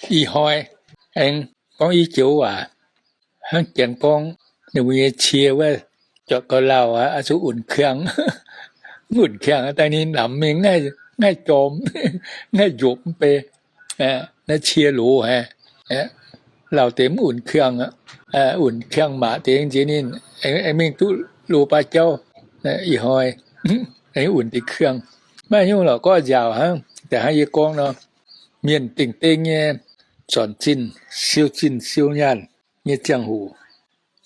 Ih hnoi aengx gorngv i joux waac, hnangv janx gorngv ninh mbuo nyei cie wuov, juoqc gauh lauh aqv, zuqc unc kiangh. Mv unc kiangh daaih ninh namx mingh ngaih jorm, ngaih njopc mv bei. Naaiv cie loz haic, lauh deix mv unc kiangh, unc kiangh maac deix nziex ninh aengx mingh duqv loz baav jauv. Ih hnoi aengx unc deix kiangh. Maiv nyungc lorqc, gorngv nziaauc hnangv, da'hnangv yie gorngv nor, mienh dingh deng nyei zornc zinh siou zinh siou nyaanh nyei ziangh hoc,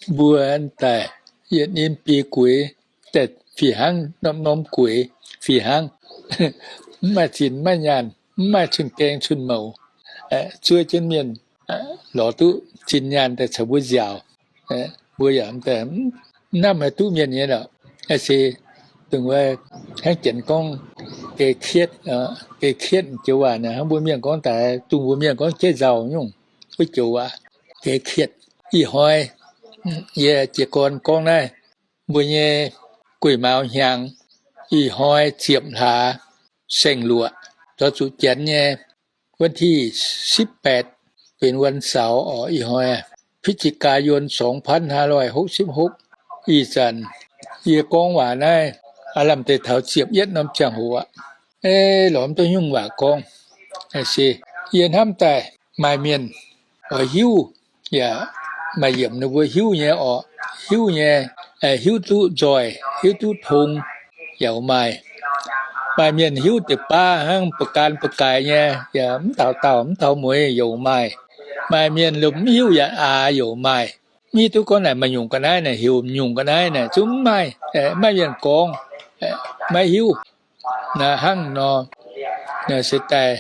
mbuo daaih yietc ninh biei gueix, daaih fih hnangv norm-norm gueix, fih hnangv mv maaih zinh maiv maaih nyaanh, mv maaih cun-gaeng cun-mouz, zuov jienv mienh lorz duqv zinh nyaanh daaih caux mbuo nziaauc. Mbuo yaac mv hnamv haih duqv mienh nyei lorqc. Se dongh wuov hnangv janx gorngv geh kietv, geh kietv joux waac naaic, hnangv mbuo mienh gorngv daaih, dongh mbuo mienh gorngv jeiv nzauh nyungc wuov joux waac, geh kietv. Ih hnoi yie jiez gorn gorngv naaiv, mbuo nyei gueiv mauz hnyangx, ih hnoi ziepc hlaax saeng-luoqc, zuqc janx nyei วันที่สิบแปด benx วันเสาร์ orqc. Ih hnoi พฤศจิกายน สองพันห้าร้อยหกสิบหก Ih zanc yie gorngv waac naaiv aav lamh deix taux ziepc yietv norm ziangh hoc aqv. Lorz mv duqv nyungc waac gorngv. Se yie hnamv daaih maaih mienh oix hiuv, yaac maaih yiemc ninh mbuo hiuv nyei orqc. Hiuv nyei, hiuv duqv nzoih, hiuv duqv tong, yaac maaih. Maaih mienh hiuv deix baav hnangv, ba'gaan ba'gaaix nyei, yaac mv taux daauh mv taux mueiz yaac maaih. Maaih mienh lomh mv hiuv yaac aax yaac maaih. Mv hiuv duqv gorngv naaic maaih nyungc ga'naaiv naaic, heuc nyungc ga'naaiv naaic zungv mv maaih. Maiv mienh gorngv, maiv hiuv. Hnangv nor, se daaih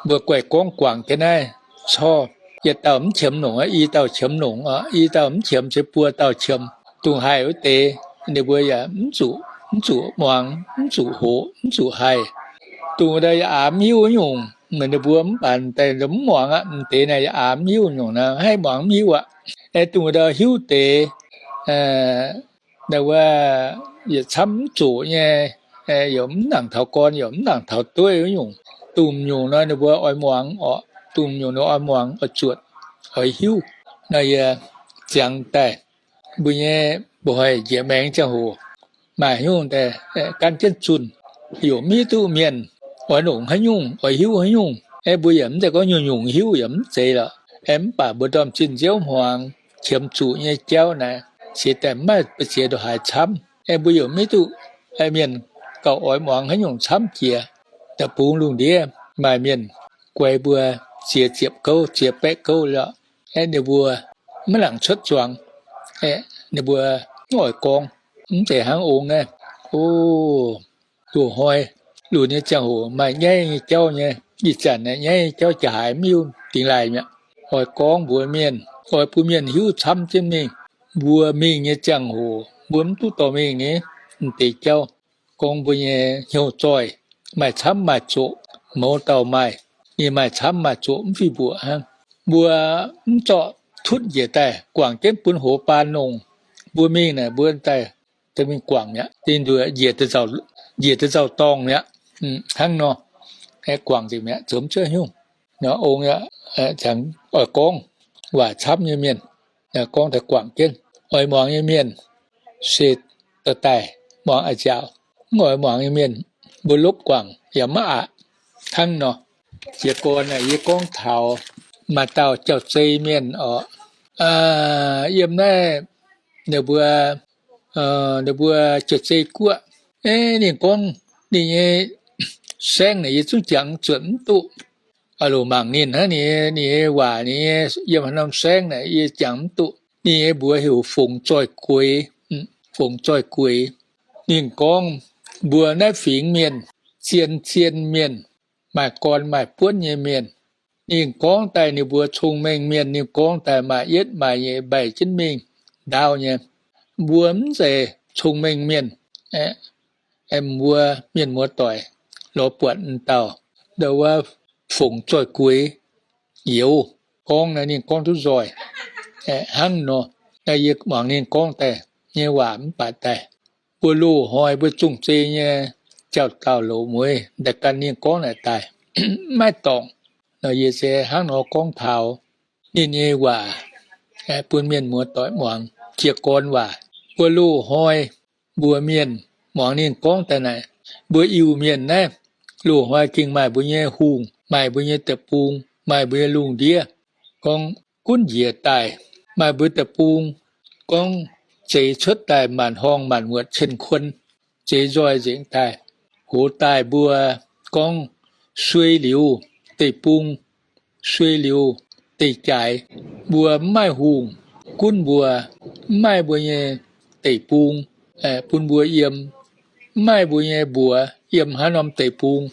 mbuo guaih gorngv guangc jienv naaiv corc, yietc dauh mv qiemx longc, i dauh qiemx longc, i dauh mv qiemx se buo dauh qiemx. Dongh haih wuov deix ninh mbuo yaac mv zuqc, mv zuqc muangx, mv zuqc hoqc, mv zuqc haih. Dongh wuov dauh yaac aax mv hiuv nyungc, ninh mbuo mv baac daaih mv muangx aqv. M'deix naaic yaac aax mv hiuv nyungc nor, haih muangx mv hiuv aqv. Dongh wuov dauh hiuv deix, wuov, yietc camv mv zuqc nyei, yaac mv nangc taux gorn, yaac mv nangc taux dueiv wuov nyungc. Dongh nyungc nor ninh mbuo oix muangx orqc, dongh nyungc nor oix muangx, oix zuotc, oix hiuv. Nor yie ziangx daaih mbuo nyei mbuoqc hoic njiec maengx ziangh hoc, maaih nyungc daaih gan jienv zunh, yaac mv hiuv duqv mienh oix longc haaix nyungc, oix hiuv haaix nyungc. Aeqv, mbuo yaac mv zeiz gorngv nyungc-nyungc hiuv yaac mv zeiz lorqc. Aeqv, mv baac mbuo ndorm zinh nziouv hmuangx qiemx zuqc nyei jauv naaic, se daaih mv maaih ba'ziex ndongc haaix camv. Aeqv, mbuo yaac mv hiuv duqv mienh gauh oix muangx haaix nyungc camv jiex. Da'bung lungh ndiev maaih mienh guai mbuo ziex ziepc gouv, ziex baeqv gouv lorqc. Aeqv, ninh mbuo maiv nangc cuotv zuangx. Aeqv, ninh mbuo mv oix gorngv. Mv zeiz hnangv ong naaiv. O, loz-hnoi lunx nyei ziangh hoc maaih nyaiv nyei jauv nyei. Ih zanc nyaiv nyei jauv jaax haiz mv hiuv dingx laaih mi'aqv. Oix gorngv mbuox mienh, oix bun mienh hiuv camv jienv mingh. Mbuo mingh nyei ziangh hoc mbuo mv duqv dorh mingh nyei m'deix jauv. Gorngv mbuo nyei hnyouv zoih maaih camv maaih zoqc, mouz dauh maaih, ninh maaih camv maaih zoqc mv fih mbuoqc hnangv. Mbuo mv zorqv tutv njiec daaih guangc jienv bun hoz baan longc. Mbuo mingh naaic mbuo daaih, daaih mingh guangc mi'aqv. Dinh nduqc njiec, njiec deix nzauh dorngh mi'aqv. Hnangv nor, guangc nzengc mi'aqv, zoux mv cuotv hnyouv. Ong, oix gorngv waac camv nyei mienh, gorngv daaih guangc jienv. Oix muangx nyei mienh se dorh daaih muangx a'nziaauc. Mv oix muangx nyei mienh, mbuo lopv guangc yaac maiv aqc. Hnangv nor, jiez gorn yie gorngv taux maaih dauh jauv-zei mienh orqc. Yiem naaiv ninh mbuo, ninh mbuo jauv-zei guoqv, ninh gorngv ninh nyei saengv naaic yie zungv jangx zuotc mv duqv. Loz-mangc ninh hnangv, ninh nyei waac, ninh nyei yiem haaix norm saengv naaic yie jangx mv duqv. Ninh nyei mbuox heuc Fongc Zoih Gueix. Fongc Zoih Gueix. Ninh gorngv mbuo naaiv fingx mienh, zien-zien mienh, maaih gorn maaih buonv nyei mienh. Ninh gorngv daaih ninh mbuo cong-mengh mienh, ninh gorngv daaih maaih yietv maaih nyeic mbaih jienv mingh ndaauv nyei. Mbuo mv zeiz cong-mengh mienh, mbuo mienh muoz-doic lorz buatc m'dauh, ndau wuov Fongc Zoih Gueix youz gorngv naaiv ninh gorngv duqv nzoih hnangv nor. Yie muangx ninh gorngv daaih nyei waac mv baac daaih, mbuo loz-hnoi mbuo zong-zei nyei jauv-dauh loz-mueiz daaih gan ninh gorngv naaic daaih, maiv dorngc. Nor yie se hnangv nor gorngv taux ninh nyei waac bun mienh muoz-doic muangx. Jiez gorn waac, mbuo loz-hnoi mbuox mienh, muangx ninh gorngv daaih naaic, mbuo Iu-Mienh naaiv, loz-hnoi gengh maaih mbuo nyei hungh, maaih mbuo nyei deic-bung, maaih mbuo nyei lungh ndiev. Gorngv gunv njiec daaih, maaih mbuo deic-bung, gorngv zeix cuotv daaih maanc horngh maanc muotc cien-kuon, zeix nzoih nzengc daaih. Hoz daaih mbuo gorngv suei liuz deic-bung, suei liuz deic-jaaix, mbuo mv maaih hungh gunv mbuo, mv maaih mbuo nyei deic-bung bun mbuo yiem, mv maaih mbuo nyei mbuox yiem haaix norm deic-bung,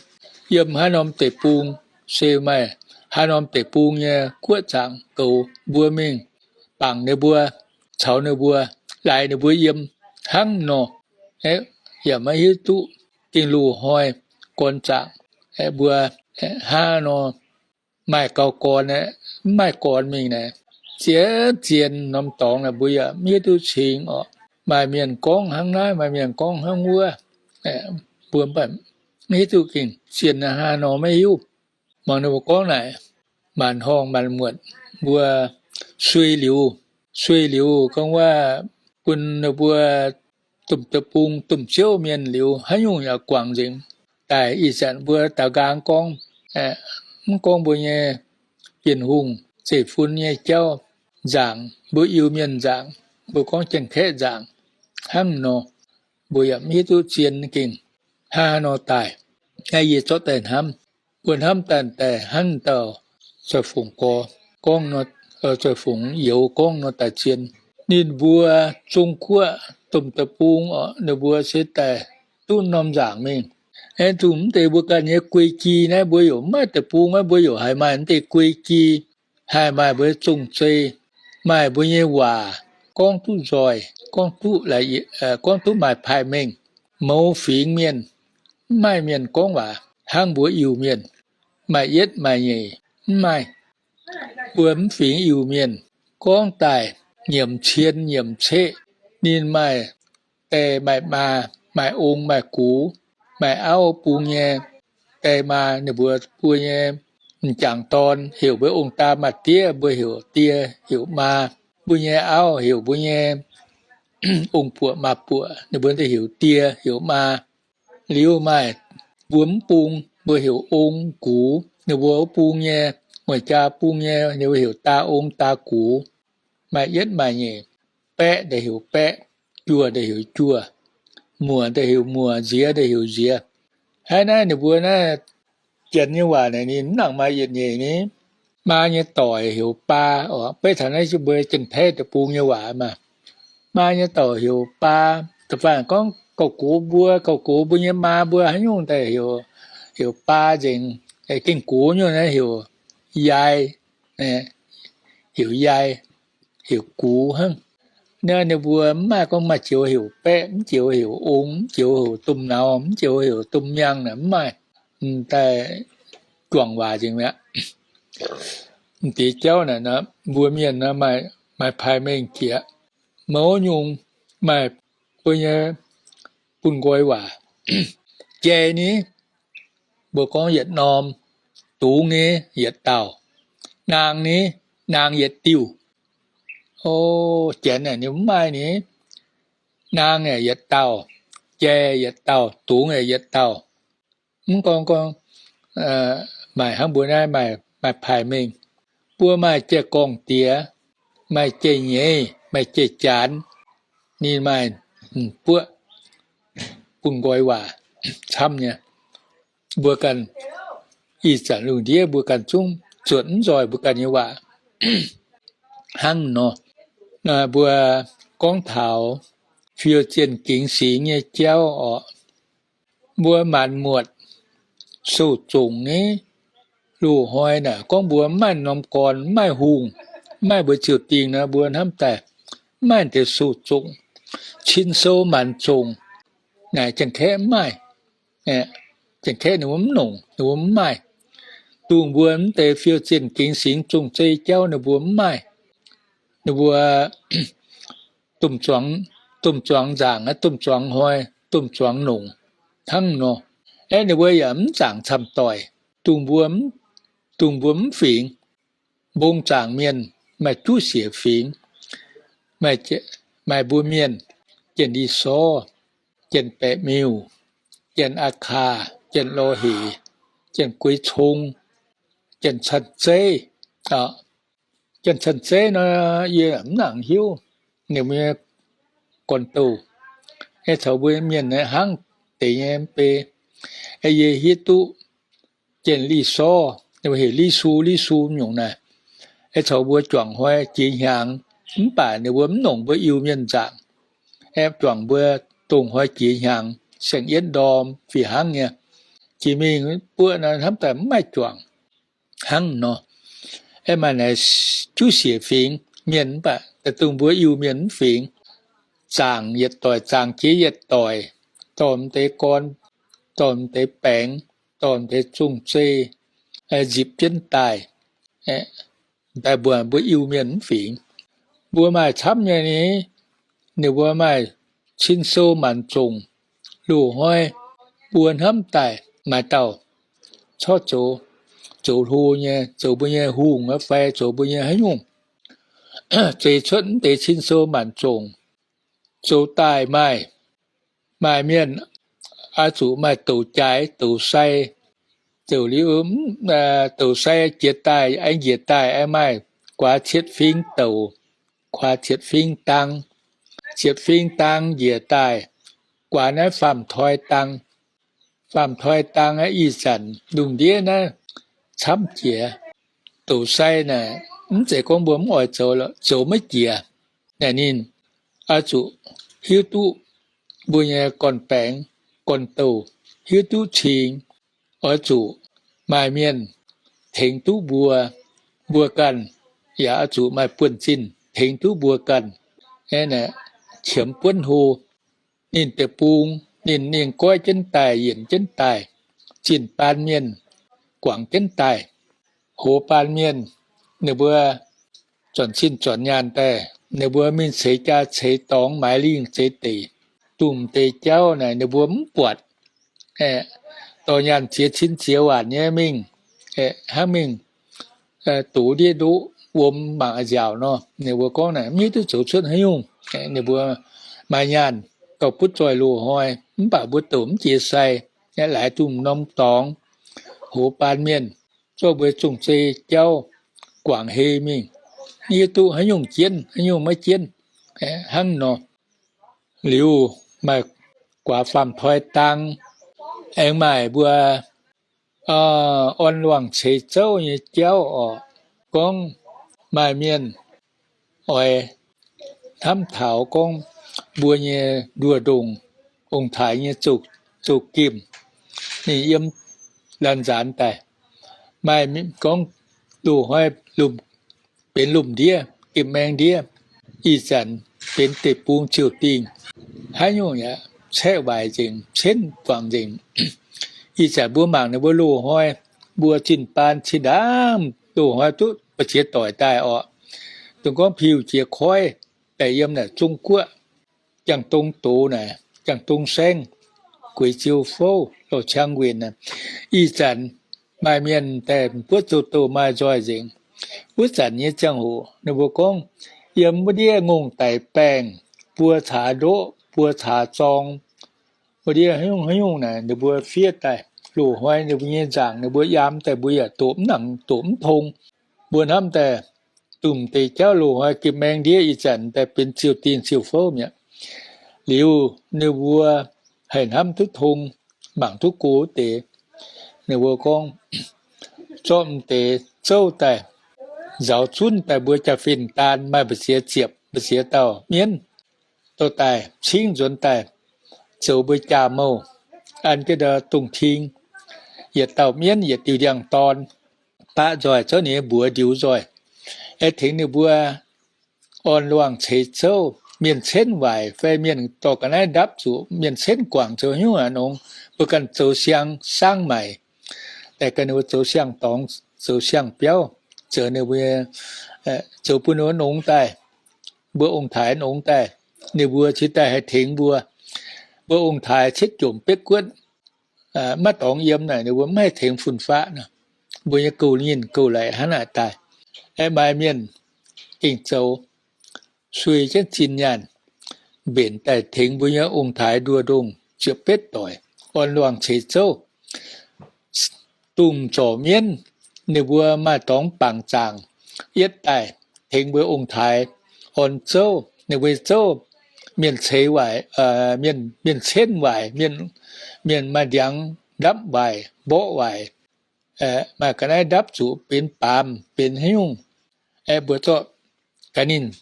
yiem haaix norm deic-bung, se maaih haaix norm deic-bung nyei guoqv zaangc goux mbuo mingh, bangc ninh mbuo, caux ninh mbuo, laaix ninh mbuo yiem hnangv nor. Yaac maiv hiuv duqv gengh loz-hnoi gorn zaangc mbuo hnangv nor maaih gauh gorn, mv maaih gorn mingh naaic, zien zien norm dorngx naaic mbuo yaac mv hiuv duqv cingx orqc. Maaih mienh gorngv hnangv naaiv, maaih mienh gorngv hnangv wuov, mbuo mv hiuv duqv gengh zien hnangv nor maiv hiuv. Muangx ninh mbuo gorngv naaic, maanc horngh maanc muotc mbuo suei liuz, suei liuz gorngv waac bun ninh mbuo domh deic-bung domh ziouv mienh liuz, haaix nyungc yaac guangc nzengc. Daaih ih zanc mbuo daaux nqaang gorngv, mv gorngv mbuo nyei Bienh Hungh zeiv-fun nyei jauv nzaangc, mbuo Iu-Mienh nzaangc, mbuo gorngv Janx-Kaeqv nzaangc hnangv nor, mbuo yaac mv hiuv duqv zien gengh hnangv haaix nor daaih. Naaiv yie zorqv daaih hnamv, mbuo hnamv daaih daaih hnangv dauh Zoih Fungx Gorx gorngv, Zoih Fungx Youz gorngv nor daaih zien. Ninh mbuo zung guoqv domh deic-bung orqc, ninh mbuo se daaih duqv norm nzaangc mingh. Aeqv, dongh mv deix mbuo ganh nyei guei-gi naaiv, mbuo yaac mv maaih deic-bung, mbuo yaac haih maaih mv deix guei-gi, haih maaih mbuo nyei zong-zei, maaih mbuo nyei waac gorngv duqv nzoih, gorngv duqv, gorngv duqv maaih paaiv mengh. Mouz fingx mienh, mv maaih mienh gorngv waac hnangv mbuo Iu-Mienh, maaih yietv maaih nyeic, mv maaih. Mbuo mv fingx Iu-Mienh gorngv daaih nyiemc cien nyiemc ceqv. Ninh maaih die maaih maa, maaih ong maaih gux, maaih auv bung nyei die maa. Ninh mbuo, mbuo nyei m'jangc dorn heuc mbuo ong-daa maa-diev, mbuo heuc die heuc maa. Mbuo nyei auv heuc mbuo nyei ong-buoqc maa-buoqc, ninh mbuo heuc die heuc maa. Liuz maaih mbuo mv bung, mbuo heuc ong gux, ninh mbuo wuov bung nyei, muoz-jaa bung nyei, ninh mbuo heuc daa ong daa gux. Maaih yietv maaih nyeic. Baeqv daaih heuc baeqv, juoh daaih heuc juoh, muoc daaih heuc muoc, nziex daaih heuc nziex. Hnangv naaiv ninh mbuo naaiv Janx nyei waac naaic ninh mv nangc maaih yietc nyeic ni. Maa nyei doic heuc baa oc. Beiv taux naaiv mbuo Janx-Taiv deic-bung nyei waac maah. Maa nyei doic heuc baa. Da'faanh gorngv gauh gox mbuo, gauh gox mbuo nyei maa mbuo haaix nyungc daaih heuc, heuc baa nzengc. Gengh gox nyungc naaiv heuc yaai, heuc yaai, heuc gux hnangv. Naaiv ninh mbuo mv maaih gorngv maaih joux heuc baeqv, mv joux heuc ong, mv joux heuc domh nauz, mv joux heuc domh miangh naaic mv maaih. Daaih juangc waac nzengc mi'aqv. M'diex jauv naaic, mbuo mienh maaih paaiv mengh jiex. Mouz nyungc maaih mbuo nyei bun nqoi waac. Jai ni, mbuo gorngv yietc norm. Dungz ni, yietc dauh. Naang ni, naang yietc diuh. O, Janx naaic ninh mv maaih ni. Naang yaac yietc dauh, jai yietc dauh, dungz yaac yietc dauh. Mv gorngv gorngv maaih hnangv mbuo naaiv maaih, maaih paaiv mengh. Mbuo maaih jai-gorngv-diex, maaih jai-nyeiz, maaih jai-jaanx. Ninh maaih buoqv bun nqoi waac camv nyei. Mbuo ganh ih zanc lungh ndiev mbuo ganh zungv zuotc mv nzoih mbuo ganh nyei waac hnangv nor. Mbuo gorngv taux fiou zienh gingx singx nyei jauv orqc. Mbuo maanc muotc sou-zongc ni, loz-hnoi naaic gorngv mbuo mv maaih norm gorn, mv maaih hungh, mv maaih mbuo ziouc dingh nor, mbuo hnamv daaih mv maaih deix sou-zongc, cin sou maanc zongc. Naaic Janx-Kaeqv mv maaih. Janx-Kaeqv ninh mbuo mv nongc, ninh mbuo mv maaih. Dongh mbuo mv deix fiou zienh gingx singx zong-zei jauv ninh mbuo mv maaih. Ninh mbuo domh zuangx nzaangc, domh zuangx hnoi, domh zuangx nongc hnangv nor. Aeqv, ninh mbuo yaac mv zaangc camv-doic. Dongh mbuo mv dongh mbuo mv fingx. Mbong zaangc mienh maaih juqv siec fingx, maaih mbuo mienh, Jien-Li-Sorv, Jien-Baeqc-Miuh, Jien-Aa^kaa, Jien-Lorh-Hec, Jien-Gueix-Cong, Jien-Canh-Zeiv. Jien-Canh-Zeiv nor, yie mv nangc hiuv ninh mbuo nyei gorn-douh, caux mbuo mienh hnangv deix nyei mv bei. Yie hiuv duqv Jien-Li-Sorv, heuc Li-Su, Li-Su nyungc naaic, caux mbuo juangc hnoi jiex hnyangx, mv baac ninh mbuo mv nongc mbuo Iu-Mienh nzaangc, aeqv, juangc mbuo dongh hnoi jiex hnyangx, saeng-yietv ndorm fih hnangv nyei. Jiex mingh buoqv nor hnamv daaih mv maaih juangc hnangv nor. Aeqv, maaih naaic juqv siec fingx mienh mv baac daaih dongh mbuo Iu-Mienh mv fingx, zaangc yietc doic, zaangc jiex yietc doic, dorh m'deix gorn, dorh m'deix baengx, dorh m'deix zong-zei, nzipc jienv daaih, daaih mbuox mbuo Iu-Mienh mv fingx. Mbuo maaih camv nyei ni, ninh mbuo maaih cin sou maanc zongc, loz-hnoi mbuo hnamv daaih maaih dauh corc zoux, zoux hlo nyei, zoux mbuo nyei hungh fai zoux mbuo nyei haaix nyungc, zeix cuotv mv deix cin sou maanc zongc, zoux daaih maaih. Maaih mienh oix zuqc maaih douz-jaaix douz-sai, zoux liuz, douz-sai jiex daaih, aengx njiec daaih aengx maaih guaax cietv fingx douz, guaax cietv fingx dang, cietv fingx dang njiec daaih, guaax naaiv faam-toi dang. Faam-toi dang ih zanc lungh ndiev naaiv camv jiex. Douz-sai naaic mv zeiz gorngv mbuo mv oix zoux, zoux maiv jiex. Naaic ninh oix zuqc hiuv duqv mbuo nyei gorn-baengx, gorn-douh, hiuv duqv cingx, oix zuqc maaih mienh tengx duqv mbuo, mbuo ganh yaac oix zuqc maaih buonv-zinh tengx duqv mbuo ganh, qiemx buonv hlo. Ninh deic-bung, ninh, ninh goiv jienv daaih, yienc jienv daaih, zinh baan mienh guangc jienv daaih, hoz baan mienh, ninh mbuo zuonc cin zuonc nyaanh daaih, ninh mbuo mingh ceix jaa ceix dorngx, maaiz lingh zeix deic, dongh deix jauv naaic ninh mbuo mv buatc. Dorh nyaanh ziex cin ziex waanc nyei mingh, hnangv mingh dox ndiev ndoqv wuom mangc nziaauc nor. Ninh mbuo gorngv naaic mv hiuv duqv zoux cuotv haaix nyungc. Ninh mbuo maaih nyaanh dorh butv zoih loz-hnoi, mv baac mbuo douc mv jiex sai, laaix dongh norm dorngx, hoz baan mienh, zorqv mbuo zong-zei jauv guangc hei mingh, mv hiuv duqv haaix nyungc jienv, haaix nyungc maiv jienv, hnangv nor. Liuz maaih guaax faam-toi dang, aengx maaih mbuo orn luangh ceix zouv nyei jauv orqc. Gorngv maaih mienh oix hnamv taux gorngv mbuo nyei nduoh ndongc ong-taaix nyei zouv-gemh, ninh yiem laanh nzaanx daaih. Maaih gorngv loz-hnoi benx lomh ndiev, gemh maeng ndiev, ih zanc benx deic-bung ziouc dingh, haaix nyungc yaac caeqv waaic nzengc, cenv guangc nzengc. Ih zanc mbuo mangc ninh mbuo loz-hnoi, mbuo zinh baan cin ndaamv loz-hnoi duqv mbu'ziex doic daaih orqc. Dongh gorngv piuh jiex koiv daaih yiem naaic Zong Guoqv, Janx-Dong doz naaic, Janx-Dong saengv, Gueix Ziou Fouv, Loz Ciang Nquinx naaic, ih zanc maaih mienh daaih buov zoux douz maaih nzoih nzengc. Wuov zanc nyei ziangh hoc ninh mbuo gorngv, yiem wuov ndiev ngongh daic baengh, buo caax ndoqv, buo caax zorng, wuov ndiev haaix nyungc haaix nyungc naaic ninh mbuo fiev daaih. Loz-hnoi ninh mbuo nyei nzaangc ninh mbuo yiem daaih mbuo yaac doqc mv nangc, doqc mv tong. Mbuo hnamv daaih, dongh deix jauv loz-hnoi gemh maeng ndiev ih zanc daaih benx ziouc dingh ziouc fouv mi'aqv. Liuz ninh mbuo haih hnamv duqv tong, mangc duqv go wuov deix. Ninh mbuo gorngv, zorqv m'deix zouv daaih, nzaaux zunv daaih mbuo jaa-fin daan maaih mbu'ziex ziepc mbu'ziex dauh mienv dorh daaih cingv nzuonx daaih zoux mbuo jaa-mouh, an jienv ndau dongh ting, yietc dauh mienv yietc diuh ndiangx-dorn, baqv nzoih zouv ninh nyei mbuox ndiux nzoih, aengx tengx ninh mbuo orn luangh ceix zouv. Mienh cenv waaic fai mienh dorh ga'naaiv ndapv zuqc mienh cenv guangc zoux hnyouv aqv nongx, mbuo ganh zoux siang saangv maaic, daaih ganh ninh mbuo zoux siang-dorngx, zoux siang-biauv, zoux ninh mbuo, zoux bun ninh mbuo nongx daaih, mbuo ong-taaix nongx daaih, ninh mbuo cingx daaih haih tengx mbuo. Mbuo ong-taaix cietv jomc betv guotv, maiv dorngx yiem naaic ninh mbuo mv haih tengx fun-faqv nor. mbuo nyei gouv nyinh gouv laic hnangv naaic daaih. Aeqv, maaih mienh gengh zoux sui jienv zinh nyaanh mbenc daaih tengx mbuo nyei ong-taaix nduoh-ndongh ziepc betv doic orn luangh ceix zouv. Dongh zorc mienv ninh mbuo maaih dorngx bangc zaangc yietv daaih tengx mbuo ong-taaix orn zouv. Ninh mbuo zouv mienh ceix waaic, mienh cenv waaic, mienh maaih ndiangx ndapv waaic, mborqv waaic, maaih ga'naaiv ndapv zuqc benx baamz benx haaix nyungc. Aeqv, mbuo zorqv ga'naaiv ninh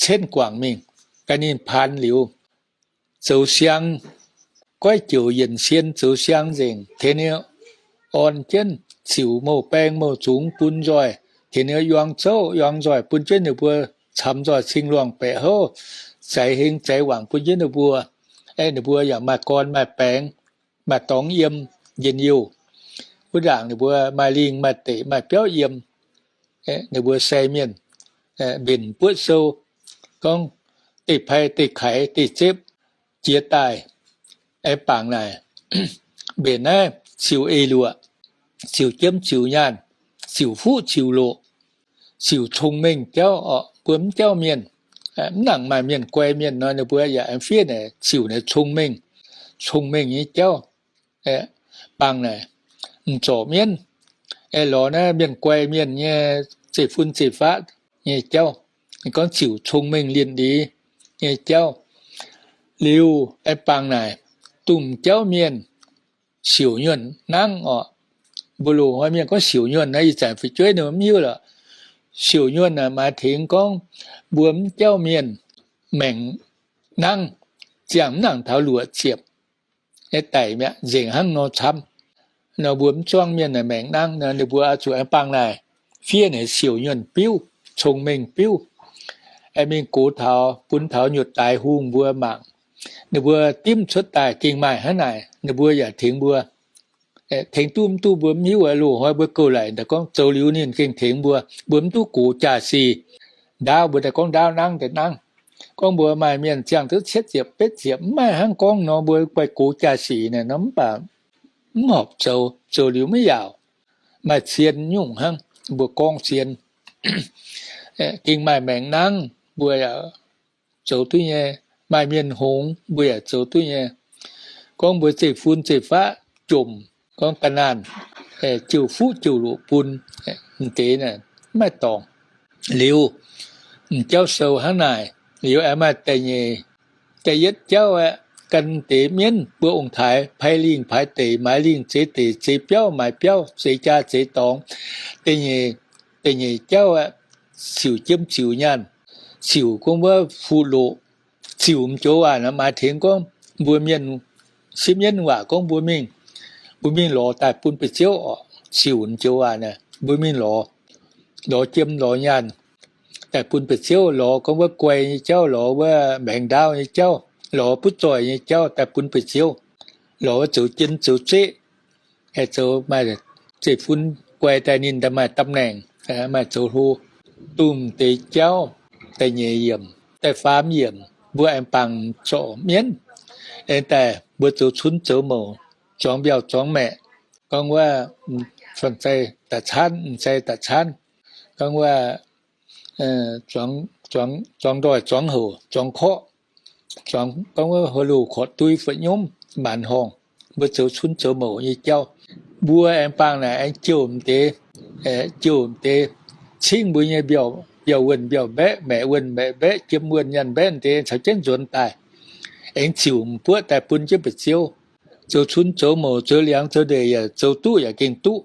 cenv guangc mingh, ga'naaiv ninh paan liuz, zoux siang, goiv joux yienc sien zoux siang nzengc, tengx ninh orn jienv ziux mouh baeng mouh zungx bun nzoih, tengx ninh yuang zouv yuang nzoih bun jienv ninh mbuo camx nzoih cing-luangh baeqc houv, zeix heng zeix wangc bun jienv ninh mbuo. Aeqv, ninh mbuo yaac maaih gorn maaih baengx, maaih dorngx yiem njien-youh. Wuov ndaangc ninh mbuo maaih lingh maaih deic maaih biauv yiem. Ninh mbuo sai mienh mbenc buoqv sou, gorngv deic-pai deic-kaix deic-zepv jiex daaih. Aengx bangc naaic, mbenc naaiv ziux eix luoqc, ziux jiemv ziux nyaanh, ziux fuqv ziux loqc, ziux cong-mengh jauv orqc. Mbuo mv jauv mienh, mv nangc maaih mienh guai mienh nor, ninh mbuo yaac aengx fiev naaic ziux naaic cong-mengh, cong-mengh nyei jauv. Bangc naaic, m'zorc mienv, lorz naaiv mienh guai mienh nyei zeiv-fun zeiv-faqv nyei jauv, gorngv ziux cong-mengh lienh ndiev nyei jauv. Liuz aengx bangc naaic, dongh m'jauv mienh siouc nyuonh nangv orqc. Mbuo loz-hnoi mienh gorngv siouc nyuonh naaiv, ih zanc fu'jueiv ninh mbuo mv hiuv lorqc. Siouc nyuonh naaic maaih tengx gorngv mbuo mv jauv mienh maengc nangv, ziangh mv nangc taux luoqc ziepc daic mi'aqv, nzengc hnangv nor camv. Nor mbuo mv zuangv mienh naaic maengc nangv nor, ninh mbuo oix zuqc aengx bangc naaic, fiev naaic siouc nyuonh biuv, cong-mengh biuv, aengx mingh gox taux, bun taux nyutc daaix hungh mbuo mangc. Ninh mbuo dimv cuotv daaih gengh maaih hnangv naaic, ninh mbuo yaac tengx mbuo. Tengx duqv mv duqv mbuo mv hiuv. Loz-hnoi mbuo gouv laic daaih gorngv zoux liuz ninh gengh tengx mbuo. Mbuo mv duqv gox jaa-sic. Ndaauv mbuo daaih gorngv ndaauv nangv daaih nangv. Gorngv mbuo maaih mienh ziangh duqv cietv ziepc betv ziepc, mv maaih hnangv gorngv nor mbuo guai gox jaa-sic naaic nor, mv baac mv horpc zoux, zoux liuz maiv yaauc. Maaih zien nyungc hnangv, mbuo gorngv zien. Gengh maaih maengc nangv mbuo yaac zoux duqv nyei. Maaih mienh hngongx mbuo yaac zoux duqv nyei. Gorngv mbuo zeiv-fun zeiv-faqv jomc, gorngv ga'naanh jiu fuqv jiu loqc bun, m'deix naaic mv maaih dorngc. Liuz, m'jauv sou hnangv naaic. Liuz aengx maaih da'nyeic, da'yietv jauv aeqv, gan deix mienv mbuo ong-taaix pai lingh paaix deic, maaiz lingh zeix deic, zeix biauv maaiz biauv, zeix jaa zeix dorngx. Da'nyeic, da'nyeic jauv aeqv, ziux jiem ziux nyaanh, ziux gorngv wuov fuqv loqc, ziux m'joux waac naaic maaih tengx gorngv mbuo mienh sipv mienv waac gorngv mbuo mingh, mbuo mingh lorz daaih bun ba'ziouv orqc. Ziux m'joux waac naaic mbuo mingh lorz, lorz jiem lorz nyaanh daaih bun ba'ziouv, lorz gorngv wuov guai nyei jauv, lorz wuov maengx ndaauv nyei jauv, lorz butv zoih nyei jauv daaih bun ba'ziouv, lorz wuov zoux jien zoux zeqv, zoux maaih zeiv-fun guai daaih ninh daaih maaih ตำแหน่ง, maaih zoux hlo. Dongh deix jauv da'nyeic yiemc, da'faam yiemc mbuo aengx bangc zorc mienv, aengx daaih mbuo zoux cunv zoux mouc, zuangx mbiauh zuangx maeqc, gorngv wuov, fanh zei da'caanv, m'zei da'caanv, gorngv wuov, zuangx ndoih zuangx houc zuangx korqv, zuangx gorngv wuov hlo korqv dui fu'nyomv maanc horngh, mbuo zoux cunv zoux mouc nyei jauv. Mbuo aengx bangc naaic aengx jouh m'deix, jouh m'deix cingv mbuo nyei mbiauh wuonh mbiauh mbaeqv, maeqc wuonh maeqc mbaeqv, jiem wuonh nyaanh mbaeqv deix caux jienv nzuonx daaih, aengx ziux m'buoqv daaih bun jienv ba'ziouv. Zoux cunv zoux mouc, zoux liangx zoux ndeic yaac zoux duqv yaac gengh duqv.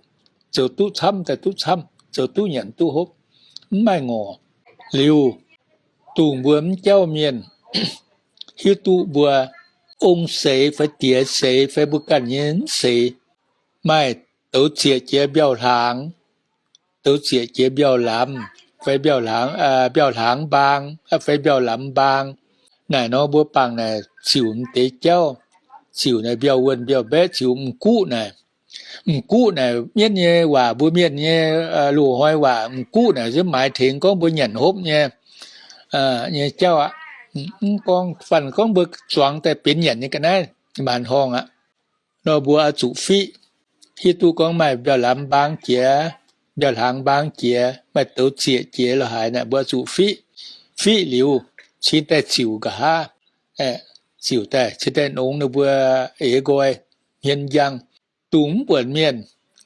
Zoux duqv camv daaih duqv camv, zoux duqv nyanc duqv hopv, mv maaih ngorc. Liuz, dongh mbuo mv jauv mienh hiuv duqv mbuo ong seix fai diex seix fai mbuo ganh nyei mv seix, maaih douz zieqc jiex mbiauh hlaangx, douz zieqc jiex mbiauh lamz, fai mbiauh hlaangx, mbiauh hlaangx mbaang, fai mbiauh lamz mbaang. Naaic nor mbuo bangc naaic ziux m'deix jauv, ziux naaic mbiauh wuonh mbiauh mbaeqv, ziux m'guqv naaic. M'guqv naaic mienv nyei waac, mbuo mienh nyei loz-hnoi waac, m'guqv naaic se maaih tengx gorngv mbuo nyanc hopv nyei, nyei jauv aqv. Mv gorngv fanh gorngv mbuo zuangx daaih benx nyanc nyei ga'naaiv maanc horngh aqv. Nor mbuo oix zuqc fiqv, hiuv duqv gorngv maaih mbiauh lamz mbaang jiex, mbiauh hnaangx mbaang jiex, maaih douz zieqc jiex lorqc haaix naaic, mbuo zuqc fiqv. Fiqv liuz cingx daaih ziux nqa'haav, ziux daaih cingx daaih nongx ninh mbuo eix nqoi, hmien njang, dongh mv buonc mienh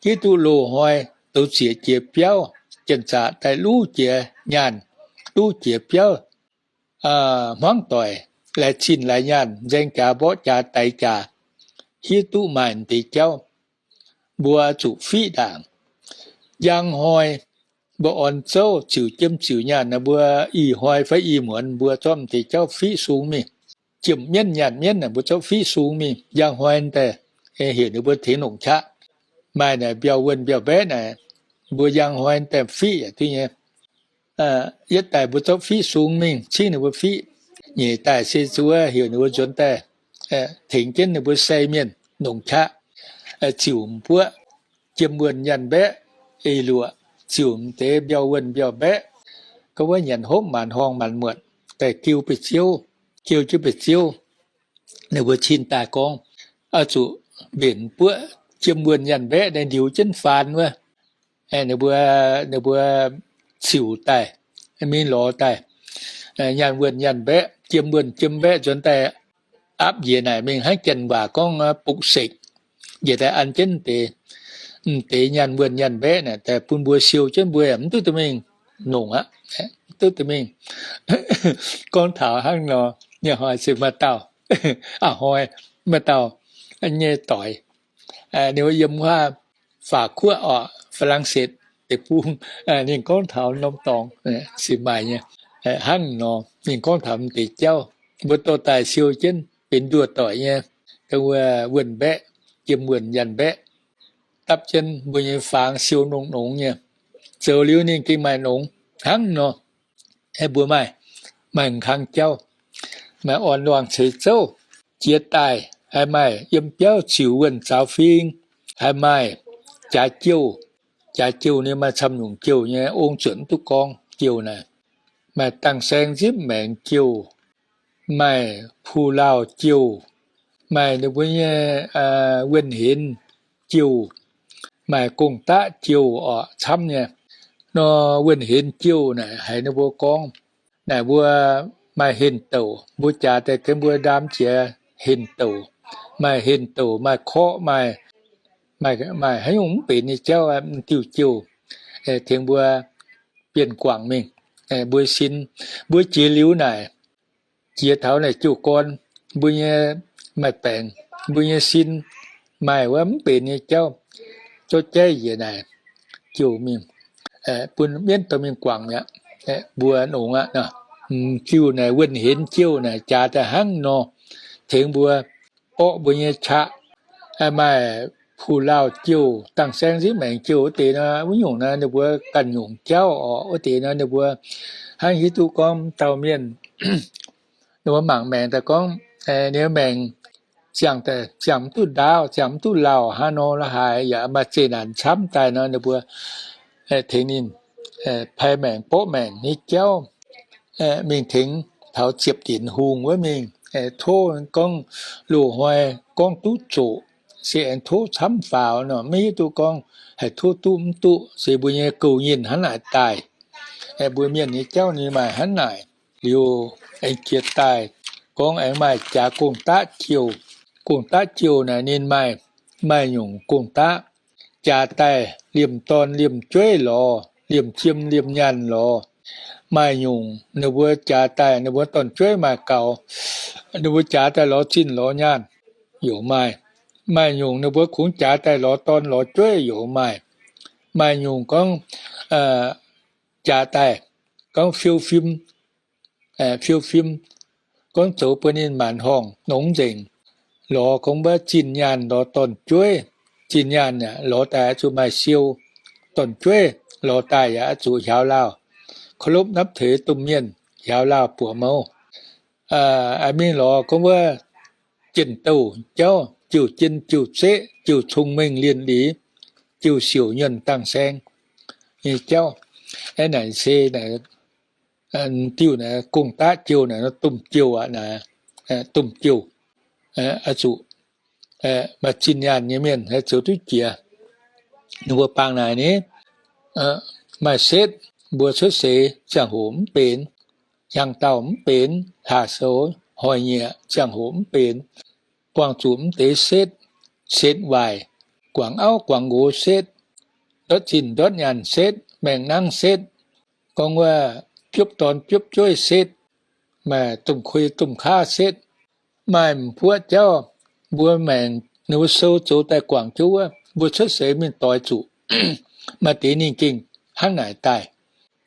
hiuv duqv loz-hnoi douz zieqc jiex biauv, janx-zaqc daaih luv jiex nyaanh, luv jiex biauv, hmuangv doic, laaix zinh laaix nyaanh, nzaeng jaax mborqv jaax daix jaax, hiuv duqv maaih deix jauv, mbuo zuqc fiqv ndaangc. Njang hnoi mbuo orn zouv ziux jiem ziux nyaanh, mbuo ih hnoi fai ih muonz mbuo zorqv deix jauv fiqv sung mingh. Jiem mienv nyaanh mienv mbuo zorqv fiqv sung mingh. Njang hnoi daaih heuc ninh mbuo tengx longc qaqv. Maaih naaic mbiauh wuonh mbiauh mbaeqv naaic, mbuo njang hnoi daaih fiqv yaac duqv nyei. Yietv daaih mbuo zorqv fiqv sung mingh cingv ninh mbuo fiqv. Nyeic daaih se zuov heuc ninh mbuo nzuonx daaih tengx jienv ninh mbuo sai mienh longc qaqv ziux mbuoqv jiem wuonh nyaanh mbaeqv eix luoqc, ziux deix mbiauh wuonh mbiauh mbaeqv, gorngv wuov nyanc hopv maanc horngh maanc muotc, daaih jiu ba'ziouv, jiu jienv ba'ziouv. Ninh mbuo cin daaih gorngv, oix zuqc mbenc mbuoqv jiem wuonh nyaanh mbaeqv naaiv ndiux jienv faan wuov. Ninh mbuo, ninh mbuo ziux daaih, mingh lorz daaih nyaanh wuonh nyaanh mbaeqv, jiem wuonh jiem mbaeqv nzuonx daaih aapv njiec naaic mingh hnangv janx waac gorngv bục sịch. Njiec daaih an jienv deix, deix nyaanh wuonh nyaanh mbaeqv naaic daaih bun mbuo siou jienv, mbuo yaac mv duqv duqv mingh longc aqv, mv duqv duqv mingh. Gorngv taux hnangv nor, ninh hnoi se maaih dauh, a'hnoi maaih dauh nyei doic, ninh yiem wuov Faatv-Guoqv oc, Faa^lang^setv deic-bung. Ninh gorngv taux norm dorngx se maaih nyei. Hnangv nor ninh gorngv taux m'deix jauv, mbuo dorh daaih siou jienv benx nduoh doic nyei, wuov wuonh mbaeqv, jiem wuonh nyaanh mbaeqv, dapv jienv mbuo nyei fangx siou nongx-nongx nyei. Zoux liuz ninh gengh maaih nongx hnangv nor. Mbuo maaih, maaih kang jauv, maaih orn luangh ceix zouv, jiex daaih haiz maaih yiem biauv ziux wuonh zaaux fing, haiz maaih jaax jouh. Jaax jouh ninh maaih camv nyungc jouh nyei, ong zuotc mv duqv gorngv jouh naaic. Maaih dangh saeng nzipv maengx jouh, maaih puh laauh jouh, maaih ninh mbuo nyei wuonh henx jouh, maaih gong-daqv jouh oc, camv nyei. Nor wuonh henx jouh naaic haiz ninh mbuo gorngv, naaic mbuo maaih henh douc, mbuo jaax daaih gengh mbuo ndaam jiex henh douc. Maaih henh douc, maaih korqv, maaih, maaih haaix nyungc mv benx nyei jauv, m'diuh jouh, tengx mbuo bienh guangc mingh. Mbuo sin, mbuo jiex liuz naaic, jiex taux naaic jiouv gorn, mbuo nyei maaih baengc, mbuo nyei sin maaih wuov mv benx nyei jauv, zorqv jaiv njiec naaic jouh mingh, bun mienv dorh mingh guangc mi'aqv. Mbuo nongx aqv. M'diuh naaic wuonh henx jouh naaic jaax daaih hnangv nor, tengx mbuo borqv mbuo nyei qaqv. Maaih puh laauh jouh, dangh saeng nzipv maengx jouh wuov deix nor, wuov nyungc naaiv ninh mbuo ganh nyungc jauv oc. Wuov deix nor ninh mbuo hnangv hiuv duqv gorngv dauh mienh, ninh mbuo mangc maengc daaih gorngv, ninh maengc ziangh, ziangh mv duqv ndaauv, ziangh mv duqv lauh hnangv nor la'haaix, yaac maaih zeqc naanc camv daaih nor, ninh mbuo tengx ninh pai maengc borqv maengc nyei jauv mingh tengx taux ziepc dinc hungh wuov mingh, tov gorngv loz-hnoi gorngv duqv zoqc, se aengx tov camv faaux nor, maiv hiuv duqv gorngv haih tov duqv mv duqv, se mbuo nyei gouv nyinh hnangv naaic daaih. Mbuo mienh nyei jauv ninh maaih hnangv naaic. Liuz aengx jiex daaih gorngv aengx maaih jaax gong-daqv jouh. Gong-daqv jouh naaic ninh maaih, maaih nyungc gong-daqv jaax daaih liemh dorn liemh jueiv lorz, liemh jiem liemh nyaanh lorz. Maaih nyungc ninh mbuo jaax daaih ninh mbuo dorn-jueiv maaih gaux, ninh mbuo jaax daaih lorz zinh lorz nyaanh yaac maaih. Maaih nyungc ninh mbuo kungx jaax daaih lorz dorn lorz jueiv yaac maaih. Maaih nyungc gorngv jaax daaih gorngv fiou fim, fiou fim, gorngv zoux bun ninh maanc horngh nongx nzengc. Lorz gorngv wuov zinh nyaanh lorz dorn-jueiv, zinh nyaanh lorz daaih zuqc maaih siou, dorn-jueiv lorz daaih yaac zuqc hiaaux laauh, เคารพนับถือ domh mienh, hiaaux laauh buoz mouh. Mingh lorz gorngv wuov jien-douh jauv, jiu jien jiu zeqv, jiu cong-mengh lienh liz, jiu siouc nyuonh dangh saeng nyei jauv. Naaic se diuh naaic gong-daqv jouh naaic domh jouh aqv. Domh jouh oix zuqc maaih zinh nyaanh nyei mienh haih zoux duqv jiex. Ninh mbuo bang naaic ni, maaih setv, mbuo cuotv seix ziangh hoc mv benx, hnyangx-daauh mv benx, hlaax-soux hoic nyieqc ziangh hoc mv benx, buangh zuqc mv deix setv, setv waaic, guangc auv guangc nqox setv, ndortv zinh ndortv nyaanh setv, maengh nangv setv, gorngv wuov biopv dorn biopv jueiv setv, maaih domh kuei domh kaav setv, maaih m'buoqv jauv, mbuo maengc ninh mbuo sou zoux daaih guangc jienv wuov, mbuo cuotv seix mingh doix zuqc. Maaih deix ninh gengh hnangv naaic daaih,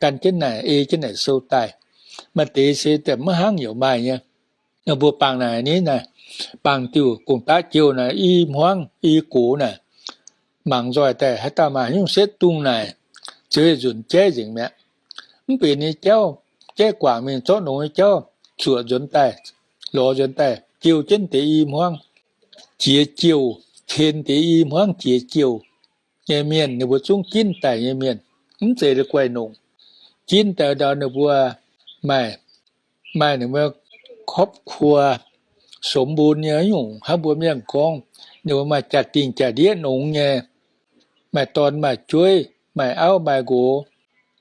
gan jienv naaic, ei jienv naaic sou daaih. Maaih deix se maiv hnangv, yaac maaih nyei. Mbuo bangc naaic ni naaic, bangc diuh gong-daqv jiouh naaic, i hmuangv i gox naaic, mangc nzoih daaih haaix dauh maaih nyungc setv dungh naaic, ziouc nzunc jaiv nzengc mi'aqv. Mv benx nyei jauv, jaiv guangc mingh zorqv nongx nyei jauv zuoqc nzuonx daaih, lorz nzuonx daaih, jiouh jienv deix i hmuangv jiex jiouh, ken deix i hmuangv jiex jiouh nyei mienh, ninh mbuo zungv ginv daaih nyei mienh, mv zeiz guaih nongc. Ginv daaih ndau ninh mbuo maaih, maaih ninh mbuo ครอบครัว สมบูรณ์ nyei nyungc hnangv mbuo mienh gorngv, ninh mbuo maaih jaa-dingh jaa-ndiev nongx nyei, maaih dorn maaih jueiv, maaih auv maaih nqox,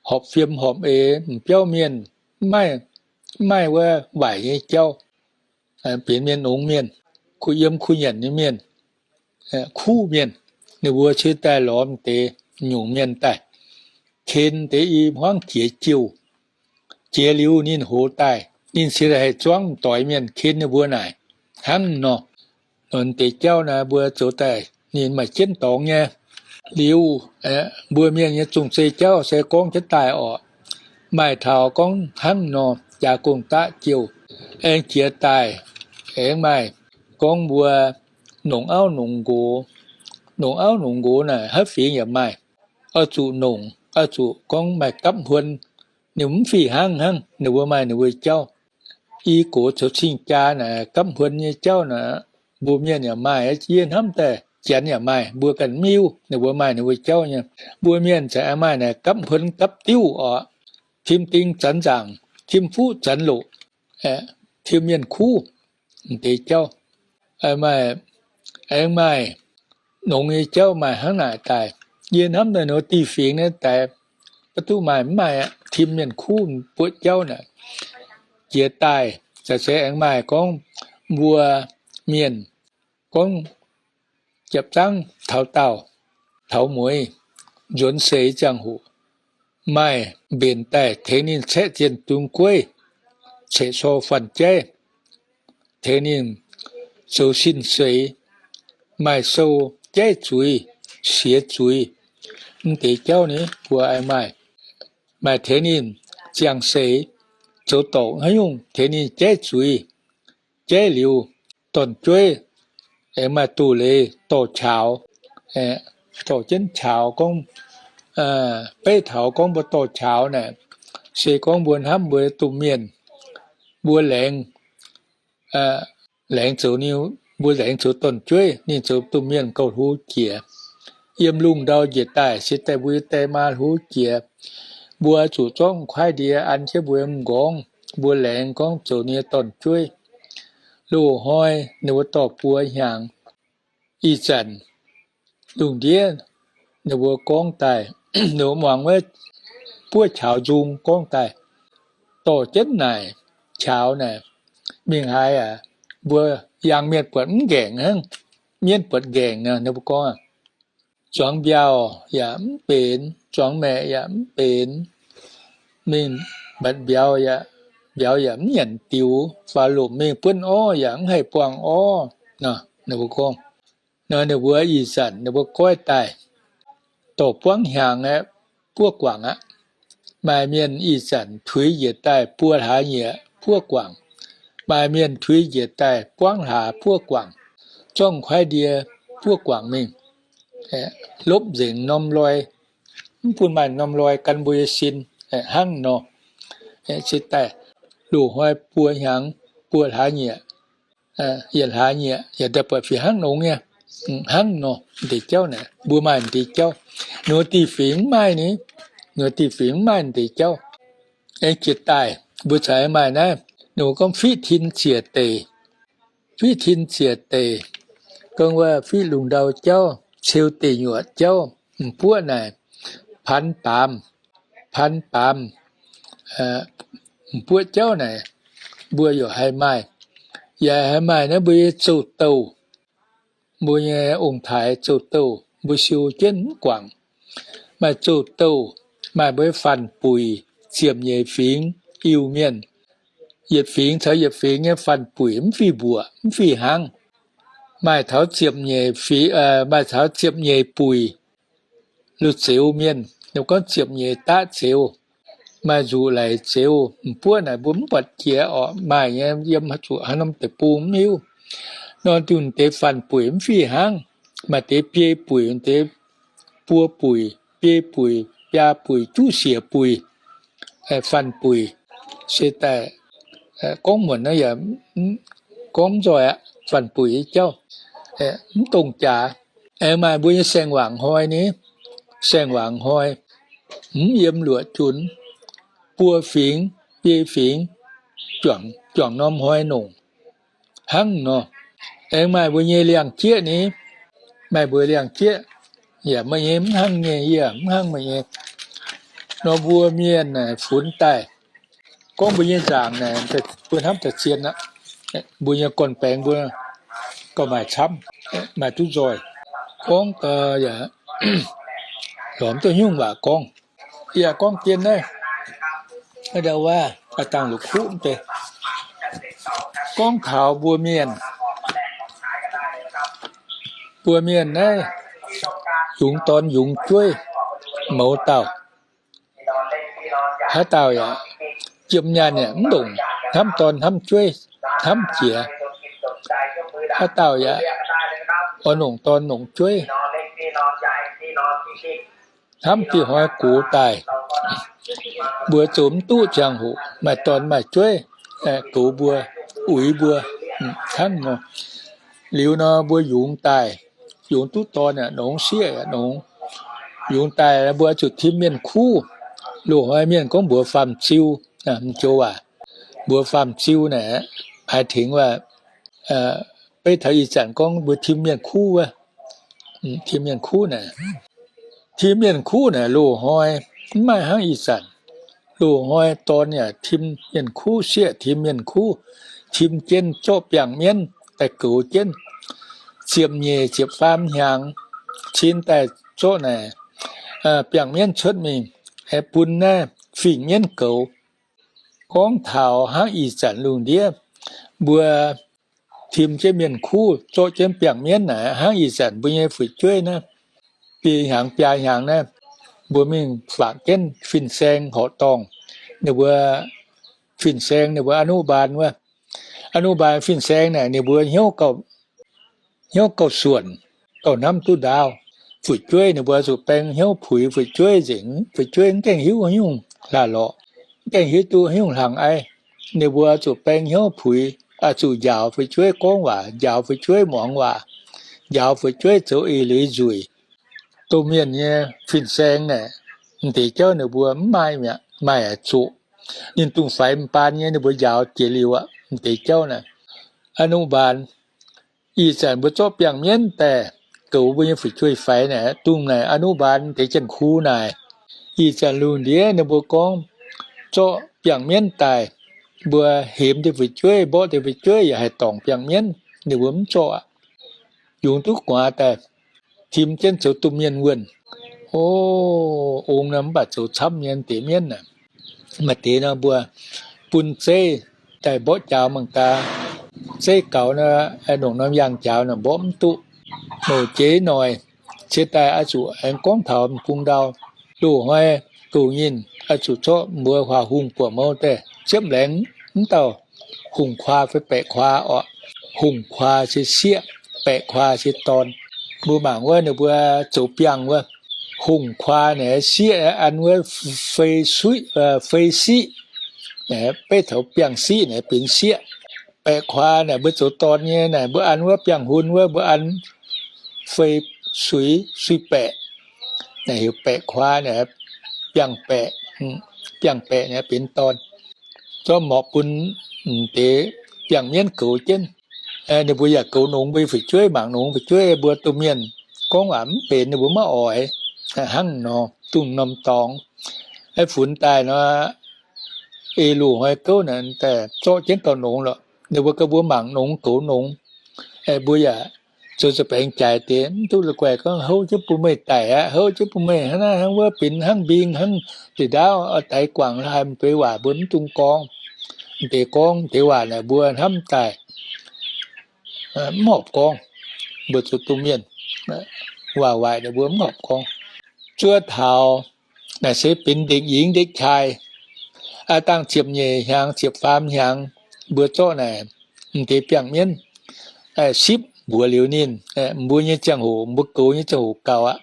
horpc fiem horpc eix, m'biauv mienh, mv maaih, mv maaih wuov waaic nyei jauv, benx mienh nongx mienh, kuh yiem kuh nyanc nyei mienh, kuv mienh, ninh mbuo cingx daaih lorz deix nyungc mienh daaih ken deix i hmuangv jiex jiouh. Jiex liuz ninh hoz daaih, ninh cingx haih zuangv m'doic mienh ken ninh mbuo naaic hnangv nor. Nor deix jauv naaiv mbuo zoux daaih ninh maaih jienv dorngx nyei. Liuz, mbuo mienh nyei zong-zei jauv se gorngv jienv daaih orqc. Maaih taux gorngv hnangv nor, jaax gong-daqv jiouh, aengx jiex daaih, aengx maaih gorngv mbuo nongc auv nongc nqox. Nongc auv nongc nqox naaic haaix fingx yaac maaih. Oix zuqc nongc, oix zuqc gorngv maaih gapv huon. Ninh mv fih hnangv hnangv, ninh mbuo maaih ninh mbuo jauv. I gox zoux cing-jaa naaic, gapv huon nyei jauv naaic, mbuo mienh yaac maaih. Yie hnamv daaih janx yaac maaih, mbuo ganh miuv, ninh mbuo maaih ninh mbuo jauv nyei. Mbuo mienh cingx maaih naaic gapv huon gapv diuv orqc, tim ding zanx nzaangc, tim fuqv zanx loqc, tim mienh kuv, deix jauv. Maaih, aengx maaih nongx nyei jauv maaih hnangv naaic daaih. Yie hnamv daaih nor diuh fingx naaiv daaih, maiv duqv maaih, mv maaih aqv. Tim mienh kuv buoqv jauv naaic, jiex daaih, za'gengh aengx maaih gorngv mbuo mienh gorngv japv zangv taux daauh, taux mueiz, nzuonx seix ziangh hoc, maaih mbenc daaih tengx ninh caeqv zienh dungz gueiv, caeqv sou faanh jaiv, tengx ninh zoux sin seix, maaih sou jaiv zuiz, siex zuiz, mv deix jauv ni mbuo maaih, maaih tengx ninh ziangh seix, zoux dorngc haaix nyungc tengx ninh jaiv zuiz, jaiv liuz, dorn-jueiv aengx maaih doz-leiz dorh qaux, dorh jienv qaux gorngv, beiv taux gorngv mbuo dorh qaux naaic, se gorngv mbuo hnamv mbuo domh mienh, mbuo laengz, laengz zoux ninh, mbuo laengz zoux dorn-jueiv, ninh zoux domh mienh gauh hlo jiex. Yiem lungh ndau njiec daaih se daaih mbuo nyei die maa hlo jiex, mbuo zuqc zorqv kuaaiv ndie an jienv mbuo m'nqorngv, mbuo laengz gorngv zoux ninh nyei dorn-jueiv. Loz-hnoi ninh mbuo dorh buo hnyangx, ih zanc lungh ndiev ninh mbuo gorngv daaih, ninh mbuo muangx wuov buov qaux nzung gorngv daaih, dorh jienv naaic qaux naaic, mingh haaix aac, mbuo yangh mienh buatc mv nqaengc hnangv. Mienv buatc nqaengc nor, ninh mbuo gorngv, zuangx mbiauh yaac mv benx, zuangx maeqc yaac mv benx, mingh mbatc mbiauz, mbiauz yaac mv nyanc diux, faaux lomc mingh buonv orv yaac mv haih buangh orv. Ninh mbuo gorngv, nor ninh mbuo ih zanc ninh mbuo goiv daaih dorh buangv hnyangx aeqv, buov guangc aqv. Maaih mienh ih zanc tuix njiec daaih buo hlaax nyieqc buov guangc. Maaih mienh tuix njiec daaih buangv hlaax buov guangc, zorqv kuaaiv ndie buov guangc mingh, lopv nzengc norm loi, mv bun maaih norm loi gan mbuo nyei sin hnangv nor. Se daaih loz-hnoi buo hnyangx, buo hlaax nyieqc, yietc hlaax nyieqc yaac daaih buatc fih hnangv nongx nyei. Hnangv nor, deix jauv naaic mbuo maaih deix jauv. Ninh mbuo diuh fingx mv maaih ni, ninh mbuo diuh fingx mv maaih deix jauv. Aengx jiex daaih mbuo caux maaih naaiv, ninh mbuo gorngv fiqv tin ziec deic. Fiqv tin ziec deic, gorngv wuov fiqv lungh ndau jauv, ceu deic nyuoqc jauv, m'buoqv naaic, Pan baamz, pan baamz, m'buoqv jauv naaic, mbuo yaac haih maaih. Yaac haih maaih naaiv mbuo nyei zouv-douh, mbuo nyei ong-taaix zouv-douh, mbuo siou jienv mv guangc. Maaih zouv-douh, maaih mbuo nyei fanh buic, ziepc nyeic fingx Iu-Mienh. Yietc fingx caux yietc fingx nyei fanh buic mv fih mbuoqc, mv fih hnangv. Maaih taux ziepc nyeic, maaih taux ziepc nyeic buic, la'zeux mienh, gorngv ziepc nyeic daqv zeux. Maaih nzuqc laic zeux, m'buoqv naaic mbuo mv buatc jiex orqc, maaih nyei yiem zuqc haaix norm deic-bung mv hiuv. Nor dunh deix fanh buic mv fih hnangv. Maaih deix biei buic, deix buo buic, biei buic, biaa buic, juqv siec buic, fanh buic. Se daaih gorngv muonc naaiv yaac gorngv mv nzoih aqv, fanh buic nyei jauv mv dongh jaax. Aengx maaih mbuo nyei saeng-waangc hnoi ni, saeng-waangc hnoi, mv yiem luoqc junx, buo fingx, biei fingx, juangc norm hnoi nongc hnangv nor. Aengx maaih mbuo nyei liangx-jieqv ni, maaih mbuo liangx-jieqv yaac maaih nyei mv hnangv nyei, yie mv hnangv meih nyei. Nor mbuo mienh naaic funx daaih, gorngv mbuo nyei nzaangc naaic, mbuo hnamv daaih zien aqv. Mbuo nyei gorn-baengx mbuo gauh maaih camv, maaih duqv nzoih. Gorngv yaac lorz mv duqv nyungc waac gorngv. Yaac gorngv dien naaiv, ndau wuov, dangh la'kuqv deix. Gorngv taux mbuo mienh, mbuo mienh naaiv yungz dorn yungz jueiv, mouz dauh, haaix dauh yaac jiem nyaanh yaac mv longc, hnamv dorn hnamv jueiv hnamv jiex. Haaix dauh yaac oix longc dorn longc jueiv, hnamv diuh hnoi gox daaih. Mbuo zoux mv duqv ziangh hoc maaih dorn maaih jueiv goux mbuo, uix mbuo hnangv nor. Liuz nor mbuo yungz daaih, yungz duqv dorn yaac nongx, sieqv yaac nongx. Yungz daaih mbuo zuqc tim mienh kuv. Loz-hnoi mienh gorngv mbuox faam-ziu, joux waac, mbuox faam-ziu naaic, haaix tengx waac, beiv taux ih zanc gorngv mbuo tim mienh kuv wuov, tim mienh kuv naaic, tim mienh kuv naaic loz-hnoi mv maaih hnangv ih zanc. Loz-hnoi dorn yaac tim mienh kuv, sieqv tim mienh kuv, tim jienv zorqv biangh mienv daaih goux jienv, ziepc nyeic ziepc faam hnyangx cin daaih zorqv naaic biangh mienv cuotv mingh, bun naaiv fingx mienv goux. Gorngv taux hnangv ih zanc lungh ndiev mbuo tim jienv mienh kuv, zorqv jienv biangh mienv naaic, hnangv ih zanc mbuo nyei fu'jueiv naaiv, biei hnyangx biaa hnyangx naaiv, mbuo mingh faqc jienv fin-saeng horqc dorngh, ninh mbuo fin-saeng ninh mbuo อนุบาล wuov, อนุบาล fin-saeng naaic ninh mbuo hnyouv gauh suonc, gauh hnamv duqv ndaauv. Fu'jueiv ninh mbuo zuqc baeng hnyouv puix fu'jueiv nzengc. Fu'jueiv mv gaengh hiuv nyungc hlaax lorqc, mv gaengh hiuv duqv nyungc hlang aiv. Ninh mbuo zuqc baeng hnyouv puix, zuqc njaaux fu'jueiv gorngv waac, njaaux fu'jueiv muangx waac, njaaux fu'jueiv zoux eix leiz nzueic. Domh mienh nyei fin-saeng naaic, m'deix jauv ninh mbuo mv maaih mi'aqv, maaih aqv zoqc. Ninh dungx faix m'baan nyei ninh mbuo njaaux jiex liuz aqv, m'deix jauv naaic. อนุบาล Ih zanc mbuo zorqv biangh mienv daaih goux mbuo nyei fu'jueiv faix naaic, dongh naaic อนุบาล deix janx-ku naaic. Ih zanc lungh ndiev ninh mbuo gorngv zorqv biangh mienv daaih, mbuo hemx deix fu'jueiv, mborqv deix fu'jueiv yaac haih dorngc biangh mienv, ninh mbuo mv zorqv aqv. Yungz duqv gu'nguaaz daaih tim jienv zoux domh mienh wuonh. O, ong nor mv baac zoux camv nyei deix mienv aac. Maaih deix nor mbuo bun zeiv daaih mborqv jaaux mangc gaax. Zeiv gaux nor, longc norm yaangh jaaux nor mborqv mv duqv. Mouc jeiz noic, cie daaih oix zuqc aengx gorngv taux m'bung ndau. Loz-hnoi goux nyinh oix zuqc zorqv mbuo huaax hungh buoqc mouv daaih ziepv laengz mv dauh hungh kuaa fai baeqc kuaa orqc. Hungh kuaa se sieqv, baeqc kuaa se dorn. Mbuo mangc wuov ninh mbuo zoux biangh wuov, hungh kuaa naaic sieqv an wuov fei suiqv, fei siqv, beiv taux biangh siqv naaic benx sieqv. Baeqc kuaa naaic mbuo zoux dorn nyei naaic mbuo an wuov biangh hun wuov mbuo an fei suiv, suiv baeqc. Naaic heuc baeqc kuaa naaic, biangh baeqc, biangh baeqc naaic benx dorn. Zorqv morqc bun deix biangh mienv goux jienv. Ninh mbuo yaac goux nongx mbuo fu'jueiv, mangc nongx fu'jueiv, mbuo domh mienh gorngv waac mv benx ninh mbuo maiv oix hnangv nor. dongh norm dorngx. Funx daaih nor, ei loz-hnoi gouv naaic daaih zorqv jienv gauh nongx lorqc. Ninh mbuo gauh mbuo mangc nongx goux nongx. Mbuo yaac zoux za'baengx jaaix deix, mv duqv la'guaih gorngv houv jienv bun meih daic aqv, houv jienv bun meih hnangv naaiv hnangv wuov, benx hnangv mbing hnangv deix ndaauv, oix daix guangc haaix, mv dungx gorngv. Deix gorngv deix waac naaic mbuo hnamv daaih mv horpc gorngv. Mbuo zoux domh mienh, waac waaic naaic mbuo mv horpc gorngv. Zuov taux naaic se benx ndekc yingz ndekc qai, aa, dangh ziepc nyeic hnyangx ziepc faam hnyangx, mbuo zorqv naaic m'deix biangh mienv sipv mbuox liuz ninh, mbuo nyei ziangh hoc, mbuo goux nyei ziangh hoc gaux aqv.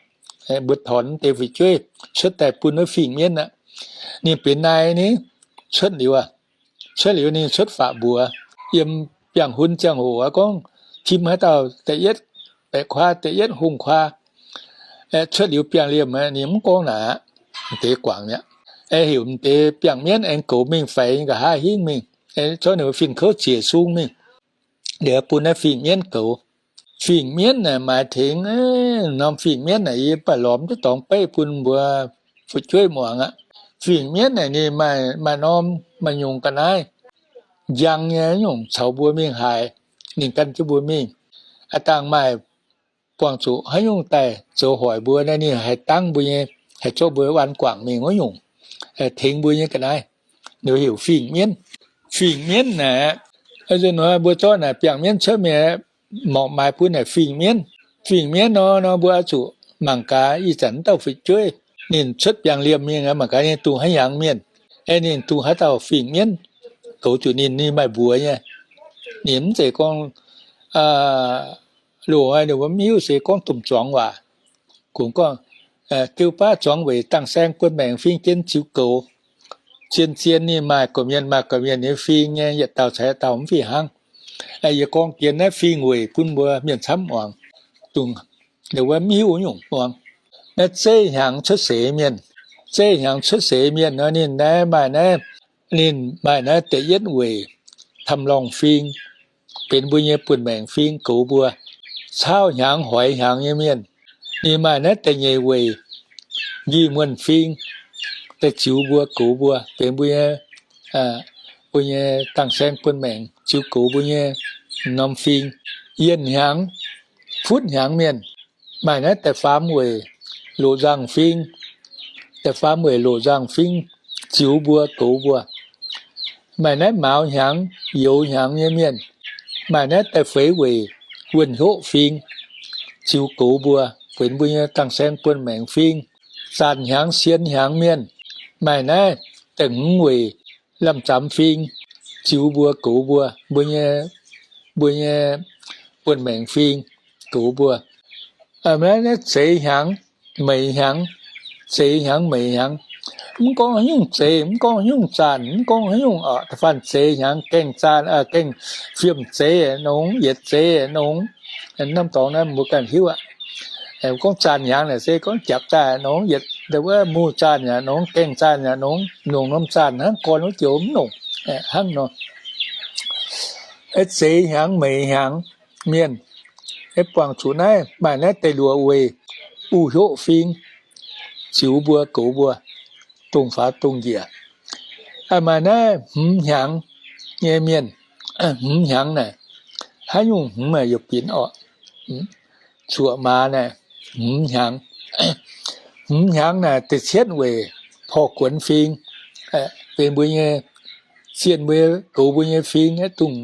Mbuo torngx deix fu'jueiv cuotv daaih bun wuov fingx mienv aqv. Ninh benx naaiv ni, cuotv liuz, cuotv liuz ninh cuotv faatv mbuox, yiem biangh hun ziangh hoc aqv, gorngv tim haaix dauh da'yietv baeqc kuaar, da'yietv hungh kuaar, cuotv liuz biangh liemh, ninh mv gorngv naaic aqv. M'deix guangc mi'aqv. Heuc m'deix biangh mienv aengx goux mingh faix nqa'haav hingv mingh, zorqv ninh mbuo fin-kouv ziec sung mingh, liuz bun naaiv fingx mienv goux. Fingx mienv naaic maaih tengx, norm fingx mienv naaic yie mv baac lorz duqv dorngx beiv bun mbuo fu'jueiv muangx aqv. Fingx mienv naaic ninh maaih, maaih norm, maaih nyungc ga'naaiv njang nyei nyungc caux mbuo mingh haaix, ninh gan jienv mbuo mingh. Aa, dangh maaih buangh zuqc haaix nyungc daaih zoux hoic mbuo naaiv, ninh haih dangv mbuo nyei, haih zorqv mbuo an guangc mingh wuov nyungc, tengx mbuo nyei ga'naaiv. Ninh heuc fingx mienv. Fingx mienv naaic, nzunc hnoi mbuo zorqv naaic biangh mienv cuotv mingh, morc maaiz bun naaic fingx mienv. Fingx mienv nor, nor mbuo oix zuqc mangc gaax ih zanc wuov dauh fu'jueiv ninh cuotv biangh liemh mingh, mangc gaax ninh dungx haaix hnyangx mienh, aeqv, ninh dungx haaix dauh fingx mienv goux zuqc ninh, ninh maaih mbuox nyei. Ninh mv zeiz gorngv loz-hnoi ninh mbuo mv hiuv se gorngv domh zuangx waac. Kungx gorngv, diuh baav zuangx weic dangh saeng buon maengc fing jienv ziux goux. Zien-zien ninh maaih gorqv-mienh, maaih gorqv-mienh nyei fing nyei, yietc dauh caux yietc dauh mv fih hnangv. Yie gorngv jienv naaiv fing weic bun mbuo mienh camv muangx. Dongh wuov mv hiuv nyungc muangx. Naaiv zeiv hnyangx cuotv seix mienh, zeiv hnyangx cuotv seix mienh nor, ninh naaiv maaih naaiv, ninh maaih naaiv da'yietv weic tamv lorngh fing, benx mbuo nyei buonv-maengc fing goux mbuo. Caauv hnyangx hoix hnyangx nyei mienh, ninh maaih naaiv da'nyeic weic njiec muonh fing, da'ziux mbuo goux mbuo, benx mbuo nyei, mbuo nyei dangh saeng buonv-maengc ziux goux mbuo nyei norm fing. Yienh hnyangx, futv hnyangx mienh, maaih naaiv da'faam weic loz-nzangh fing, da'faam weic loz-nzangh fing ziux mbuo goux mbuo. Maaih naaiv mauz hnyangx, youz hnyangx nyei mienh, maaih naaiv da'feix weic wuonh hopv fing ziux goux mbuo, benx mbuo nyei dangh saeng buonv-maengc fing. Zanc hnyangx, sien hnyangx mienh, maaih naaiv da'hmz weic lamh zamx fing ziux mbuo goux mbuo, mbuo nyei, mbuo nyei buonv-maengc fing goux mbuo. Naaiv zeix hnyangx, meix hnyangx, zeix hnyangx, meix hnyangx. Mv gorngv haaix nyungc zeix, mv gorngv haaix nyungc zanc, mv gorngv haaix nyungc oc, da'faanh zeix hnyangx, gaengh zanc, gaengh fiem zeix nongx, yietc zeix nongx. Norm dorngx naaiv mbuo ganh hiuv aqv. Gorngv zanc hnyangx naaic se gorngv japc daaih nongx, yietc wuov mungh zanc yaac nongx, gaengh zanc yaac nongx, nongc norm zanc hnangv gorn wuov joux mv nongc hnangv nor. Zeix hnyangx, meix hnyangx mienh, buangh zuqc naaiv maaih naaiv da'luoqc weic uv hopv fing ziux mbuo goux mbuo, dongh faaux dongh njiec. Maaih naaiv hmz hnyangx nyei mienh, hmz hnyangx naaic, haaix nyungc hmz yaac binc orqc. Zuoqc maaz naaic, hmz hnyangx. Hmz hnyangx naaic da'cietv weic porv guonx fing, benx mbuo nyei, zienh mbuo, goux mbuo nyei fing, dongh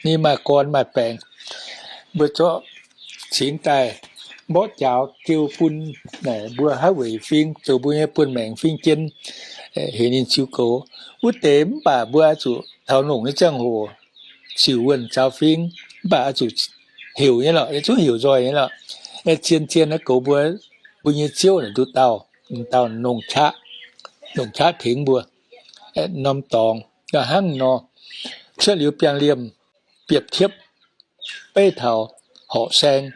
ninh maaih gorn maaih baengc. Mbuo zorqv cingx daaih mborqv jaaux jiu bun naaic mbuo haaix weic fing zoux mbuo nyei buonv-maengc fing jien, heuc ninh ziux goux. Wuov deix mv baac mbuo oix zuqc taux longc nyei ziangh hoc ziux wuonh caux fing, mv baac oix zuqc heuc nyei lorqc, yietc zungv heuc nzoih nyei lorqc. Zien-zien naaiv goux mbuo, mbuo nyei ziouv naaic nduqc dauh, dauh longc qaqv, longc qaqv tengx mbuo. Norm dorngx hnangv nor, cuotv liuz biangh liemh biepv tiepv beiv taux horqc saeng.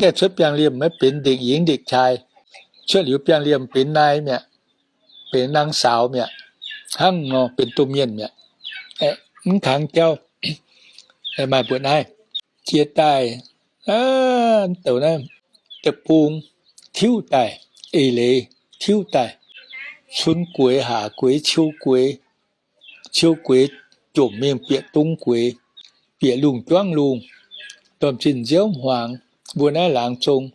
Gaengh cuotv biangh liemh maiv benx ndekc yingz ndekc qai. Cuotv liuz biangh liemh benx naaiv mi'aqv, benx nang saaux mi'aqv, hnangv nor benx domh mienh mi'aqv. Mv kangx jauv, maaih mbuoqc naaiv. Jiex daaih, douc naaiv, deic-bung tiuv daaih, eix leiz tiuv daaih, cun gueix, haac gueix, ciou gueix, ciou gueix jomc mingh bieqc dong gueix, bieqc lungh juangv lungh, domh zinh nziouv hmuangx, mbuo naaiv laangz zong,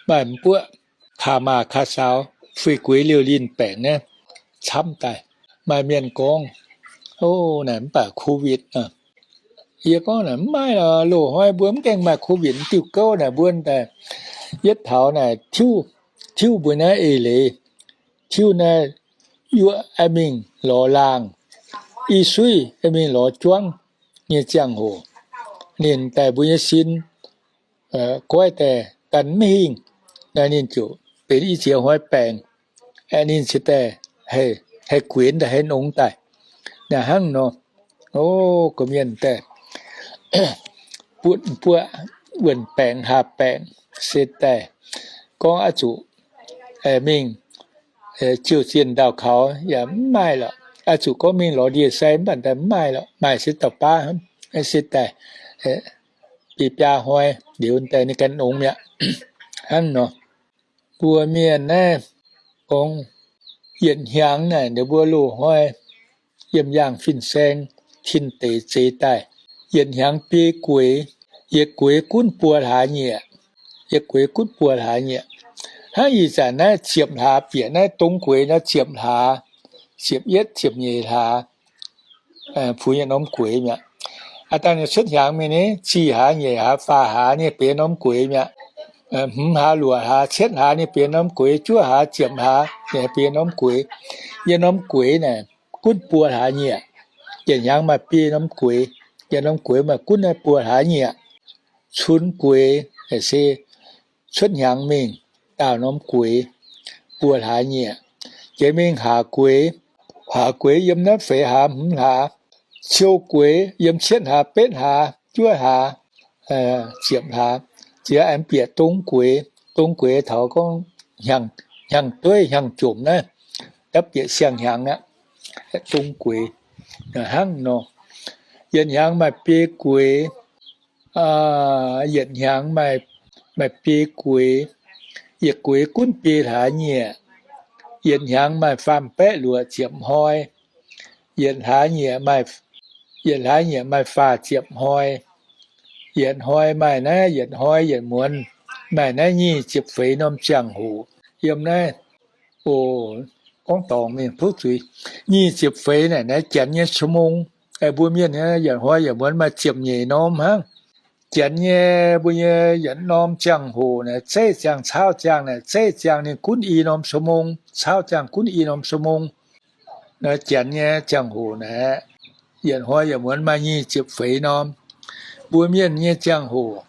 maaih m'buoqv kaa maah kaa saaux, fui gueix liouh linh baengc naaiv camv daaih. Maaih mienh gorngv, O, naaic mv baac covid. Yie gorngv naaic mv maaih lorqc, loz-hnoi mbuo mv gaengh maaih covid, diuh gouv naaic mbuo daaih yietv taux naaic tiuv, tiuv mbuo naaiv eix leiz, tiuv naaiv yuoqv aengx mingh lorz laangh, i suiv aengx mingh lorz juangv nyei ziangh hoc, ninh daaih mbuo nyei sin goiv daaih gan mv hingh, naaiv ninh ziouc benx i ziex hnoi baengc, ninh ziouc daaih haih guenx daaih haih nongx daaih. Naaiv hnangv nor, o, gorqv-mienh daaih butv buoqv wuonh baengc haah baengc se daaih gorngv oix zuqc mingh jiu zienh ndau kaux yaac mv maaih lorqc. Oix zuqc gorngv mingh lorz ndie-sai mv baac daaih mv maaih lorqc. Maaih se dauh baav hnangv se daaih biaa biaa hnoi liuz daaih ninh ganh nongx mi'aqv. Hnangv nor, mbuo mienh naaiv gorngv yietc hnyangx naaic ninh mbuo loz-hnoi yiem yaangh fin-saeng tin deic zeix daaih, yietc hnyangx biei gueix, yietc gueix gunv buo hlaax nyieqc, yietc gueix gunv buo hlaax nyieqc. Hnangv ih zanc naaiv ziepc hlaax bieqc naaiv dong gueix naaiv ziepc hlaax, ziepc yietv ziepc nyeic hlaax, puix yietc norm gueix mi'aqv. Aav dangh ninh cuotv hnyangx mingh ni, zih hlaax nyeic hlaax faah hlaax ninh bieqc norm gueix mi'aqv. Hmz hlaax luoqc hlaax cietv hlaax ninh bieqc norm gueix, juov hlaax ziepc hlaax ninh bieqc norm gueix. Yietc norm gueix naaic gunv buo hlaax nyieqc. Yietc hnyangx maaih biei norm gueix, yietc norm gueix maaih gunv naaiv buo hlaax nyieqc. Cun gueix se cuotv hnyangx mingh daauh norm gueix, buo hlaax nyieqc. Jiex mingh haac gueix, haac gueix yiem naaiv feix hlaax hmz hlaax. Ciou gueix yiem cietv hlaax betv hlaax juov hlaax ziepc hlaax. Ziex aengx bieqc dong gueix. Dong gueix taux gorngv hnyangx dueiv hnyangx jomc naaiv, dapv bieqc siang-hnyangx aqv. Dong gueix hnangv nor. Yietc hnyangx maaih biei gueix, yietc hnyangx maaih biei gueix. Yietc gueix gunv biei hlaax nyieqc. Yietc hnyangx maaih faam-baeqv luoqc ziepc hnoi. Yietc hlaax nyieqc maaih, yietc hlaax nyieqc maaih faah ziepc hnoi. Yietc hnoi maaih naaiv, yietc hnoi yietc muonz maaih naaiv nyic ziepc feix norm ziangh hoc. Yiem naaiv, o, gorngv dorngc mingh tov zuiz. Nyic ziepc feix naaic, naaiv janx nyei ชั่วโมง. Mbuo mienh nyei yietc hnoi yietc muonz maaih ziepc nyeic norm hnangv. Janx nyei mbuo nyei yietc norm ziangh hoc naaic, zeiv ziangh caauv ziangh naaic, zeiv ziangh ninh gunv i norm ชั่วโมง, caauv ziangh gunv i norm ชั่วโมง. Naaiv janx nyei ziangh hoc naaic, yietc hnoi yietc muonz maaih nyic ziepc feix norm. Mbuo mienh nyei ziangh hoc,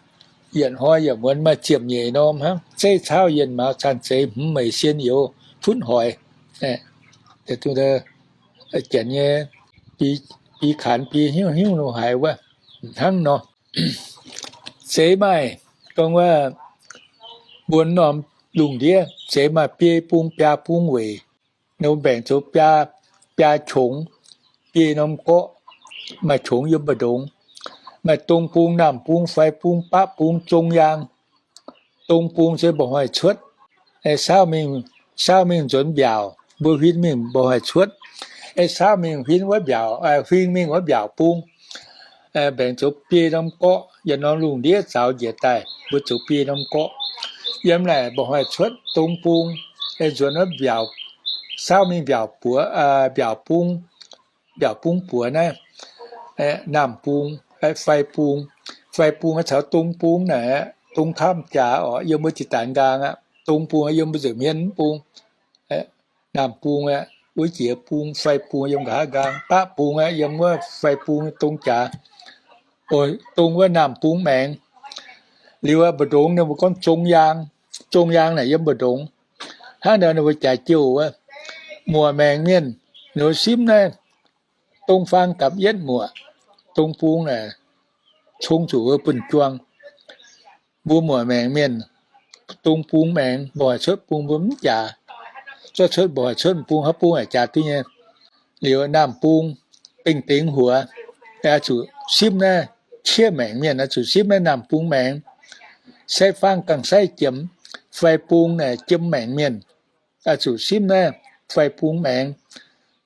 yietc hnoi yietc muonz maaih ziepc nyeic norm hnangv. Zeiv caauv yienh mauz caan zeix hmz meix sien youz funv hoic. Janx nyei bi kanx bi hnyouv hnyouv nor haiz wuov hnangv nor. Zeix maaih, gorngv wuov, mbuo norm lungh ndiev zeix maaih biei bung biaa bung weic. Ninh mbaengc zoux biaa, biaa qongx, biei norm gorqv. Maaih qongx yiem mbu'ndongx, maaih dong bung, naamh bung, fai bung, baqv bung, zong yaang. Dong bung se mba'hnoi cuotv, saauv mingh, saauv mingh nzuonx mbiaauc, mbuo huin mingh mba'hnoi cuotv. Saauv mingh huin wuov mbiaauc, huin mingh wuov mbiaauc bung. Mbaengx zoux biei norm gorqv, yietc norm lungh ndiev zaux njiec daaih mbuo zoux biei norm gorqv. Yiem naaic mba'hnoi cuotv dong bung, nzuonx wuov mbiaauc, saauv mingh mbiaauc buoz, mbiaauc bung, mbiaauc bung buoz naaiv, naamh bung, fai bung. Fai bung caux dong bung naaic, dong kamv jaax oc, yiem wuov jiex daanx nqaang aqv. Dong bung yiem mbuo nza'hmien mv bung. Naamh bung aeqv, wuov jiex bung, fai bung yiem nqa'haav nqaang. Baqv bung aeqv, yiem wuov fai bung dong jaax, dong wuov naamh bung maengx. Liuz mbu'ndongx ninh mbuo gorngv zong yaang. Zong yaang naaic yiem mbu'ndongx. Hnangv naaic ninh mbuo jaax jouh wuov, muoc maengc mienh ninh mbuo simv naaiv dong faang gapv yietv muoc, dong bung naaic cong zuqc wuov buonv-juang. Mbuo muoc maengc mienh, dong bung maengx, mba'hnoi cuotv bung mbuo mv jaax. Zorqv cuotv mba'hnoi cuotv bung, haaix bung yaac jaax duqv nyei. Liuz naamh bung, bengx-dengx huox, oix zuqc simv naaiv, qiev maengc mienh oix zuqc simv naaiv naamh bung maengx. Sai faang gangh sai jiemx, fai bung naaic jiem maengc mienh. oix zuqc simv naaiv fai bungx maengx,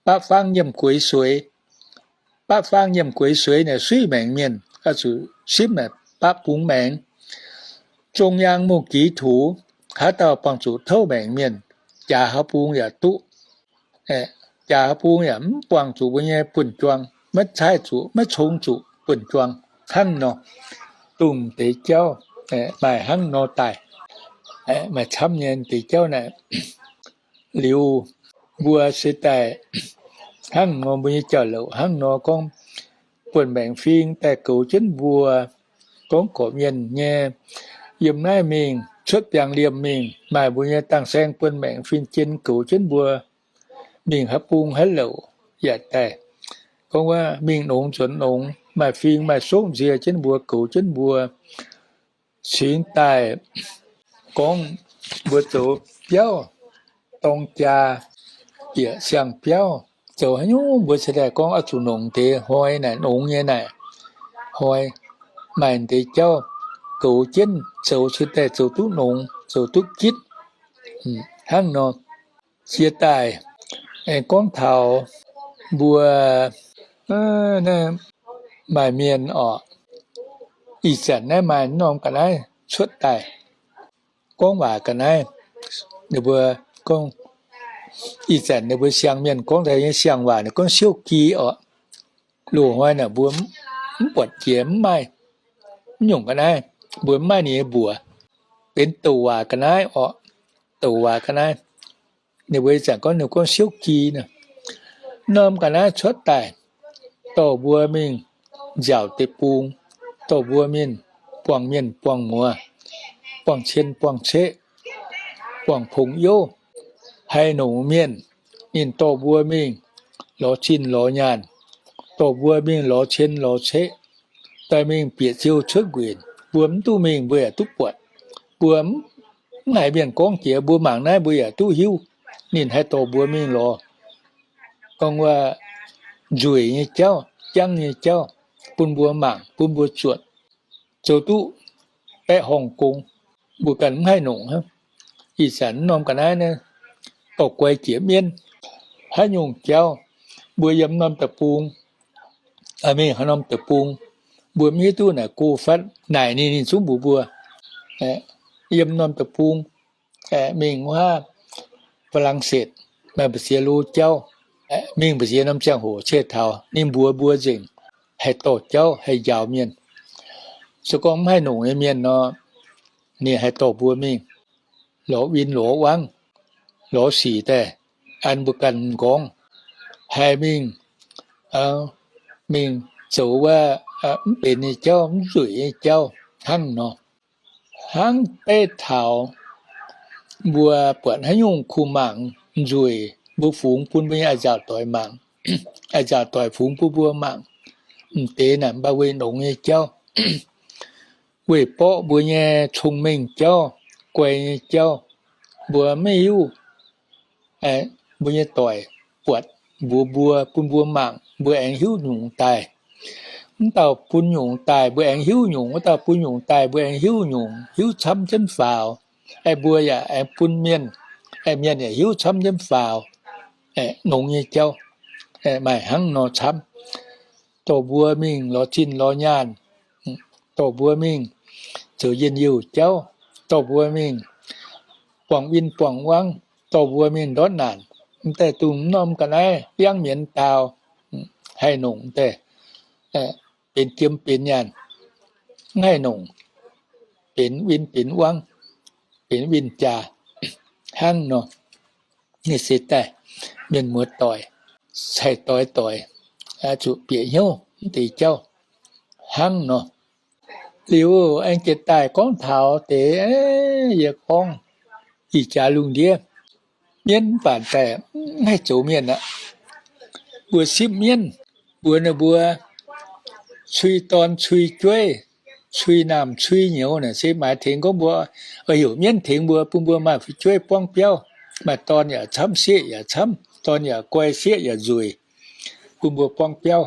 baqv fangv nyiemc gueix sueix. Baqv fangv nyiemc gueix sueix naaic suiv maengx mienh, oix zuqc simv naaic baqv bungx maengx. Zong yaang mouh gix tux, haaix dauh buangh zuqc touv maengx mienh, jaax haaix bung yaac duqv. Jaax haaix bung yaac mv buangh zuqc mbuo nyei buonv-juang, maiv caaiv zuqc, maiv cong zuqc buonv-juang. Hnangv nor, dongh deix jauv maaih hnangv nor daaih, maaih camv nyei deix jauv naaic. Liuz, mbuo se daaih hnangv nor, mbuo nyei jauv-louc hnangv nor gorngv, buonv maengx fing daaih goux jienv mbuo, gorngv gorqv mienh nyei, yiem naaiv mingh cuotv biangh liemh mingh, maaih mbuo nyei dangh saeng buonv maengx fing jien goux jienv mbuo, mingh haaix bung haaix louc yaac daaih gorngv wuov mingh nongx nzuonx nongx, maaih fing maaih sokv nzie jienv mbuo, goux jienv mbuo. Cingx daaih gorngv mbuo zoux biauv, dorng jaa, bieqc siang-biauv, zoux haaix nyungc mbuo se daaih gorngv oix zuqc nongc deix hnoi naaic, nongx nyei naaic hnoi, maaih deix jauv goux jienv zoux se daaih zoux duqv nongx, zoux duqv gitv. Hnangv nor, jiex daaih aengx gorngv taux mbuo maaih mienh orqc, ih zanc naaiv maaih norm ga'naaiv cuotv daaih gorngv waac ga'naaiv. Ninh mbuo gorngv, ih zanc ninh mbuo siang-mienh gorngv daaih nyei siang-waac, ninh gorngv siouv gi orqc. Loz-hnoi naaic mbuo mv buatc jiex mv maaih mv nyungc ga'naaiv, mbuo mv maaih ninh nyei mbuox, benx douc waac ga'naaiv orqc, douc waac ga'naaiv. Ninh mbuo ih zanc gorngv, ninh gorngv siouv gi nor. Norm ga'naaiv cuotv daaih, dorh mbuo mingh nziaauc deic-bung, dorh mbuo mingh buangh mienh buangh muoz, buangh cien buangh ceqv, buangh pongx youv, haih nongc mienh, ninh dorh mbuo mingh lorz zinh lorz nyaanh, dorh mbuo mingh lorz cien lorz ceqv, dorh mingh bieqc ziouh cuotv nquenc. Mbuo mv duqv mingh mbuo yaac duqv buatc. Mbuo mv haiz mienh gorngv jiex, mbuo mangc naaiv mbuo yaac duqv hiuv. Ninh haih dorh mbuo mingh lorz, gorngv wuov, nzueic nyei jauv, jangv nyei jauv, bun mbuo mangc, bun mbuo zuotc, zoux duqv baeqv horngh gong, mbuo ganh mv haih nongc hnangv. Ih zanc mv norm ga'naaiv naaiv dorh guai jiex mienv. Haaix nyungc jauv mbuo yiem norm deic-bung, mingh haaix norm deic-bung, mbuo mv hiuv duqv naaic go fatv naaic ninh, ninh zungv mbuox mbuo. Yiem norm deic-bung, mingh wuov Faa^lang^setc, maaih mbu'ziex lo jauv, mingh mbu'ziex norm ziangh hoc ciex taux ninh mbuox mbuo nzengc, haih dorh jauv haih njaaux mienh. Se gorngv mv haih nongc nyei mienh nor, ninh haih dorh mbuo mingh lorz win lorz wangv, lorz sic daaih an mbuo ganh m'nqorngv, haih mingh, mingh zoux wuov mv benx nyei jauv, mv nzueic nyei jauv hnangv nor. Hnangv beiv taux mbuo buatc haaix nyungc kuh mangc nzueic, mbuo fungx bun mbuo nyei a'nziaauc doic mangc, a'nziaauc doic fungx bun mbuo mangc, m'deix naaic mv baac weic nongx nyei jauv, weic borqv mbuo nyei cong-mengh jauv, guai nyei jauv, mbuo maiv hiuv. Mbuo nyei doic buatc mbuox mbuo, bun mbuo mangc, mbuo aengx hiuv nyungc daaih. Mv dauh bun nyungc daaih, mbuo aengx hiuv nyungc. Wuov dauh bun nyungc daaih, mbuo aengx hiuv nyungc, hiuv camv jienv faaux. Aengx mbuo yaac aengx bun mienh, aengx mienh yaac hiuv camv jienv faaux. Nongx nyei jauv maaih hnangv nor camv. Dorh mbuo mingh lorz zinh lorz nyaanh, dorh mbuo mingh zoux njien-youh jauv, dorh mbuo mingh buangh win buangh wangv, dorh mbuo mingh ndortv naanc. M'daaih dongh m'norm ga'naaiv liangv mienz daaux, haih nongc m'daaih benx jiem benx nyaanh, mv haih nongc benx win benx wangv, benx win jaax hnangv nor. Naaiv se daaih mienh muoz-doic, cai-doix doic, zuqc bieqc hnyouv mv deix jauv hnangv nor. Liuz aengx jiex daaih gorngv taux deix, yie gorngv ih jaax lungh ndiev, mienv mv baac daaih mv haih zoux mienh aqv. Mbuo sipv mienv, mbuox ninh mbuo cui dorn cui jueiv, cui naamh cui nyouz naaic se maaiz tengx gorngv mbuo, heuc mienv tengx mbuo, bun mbuo maaih fu'jueiv buangv biauv, maaih dorn yaac camv, sieqv yaac camv, dorn yaac guai, sieqv yaac nzueic, bun mbuo buangv biauv.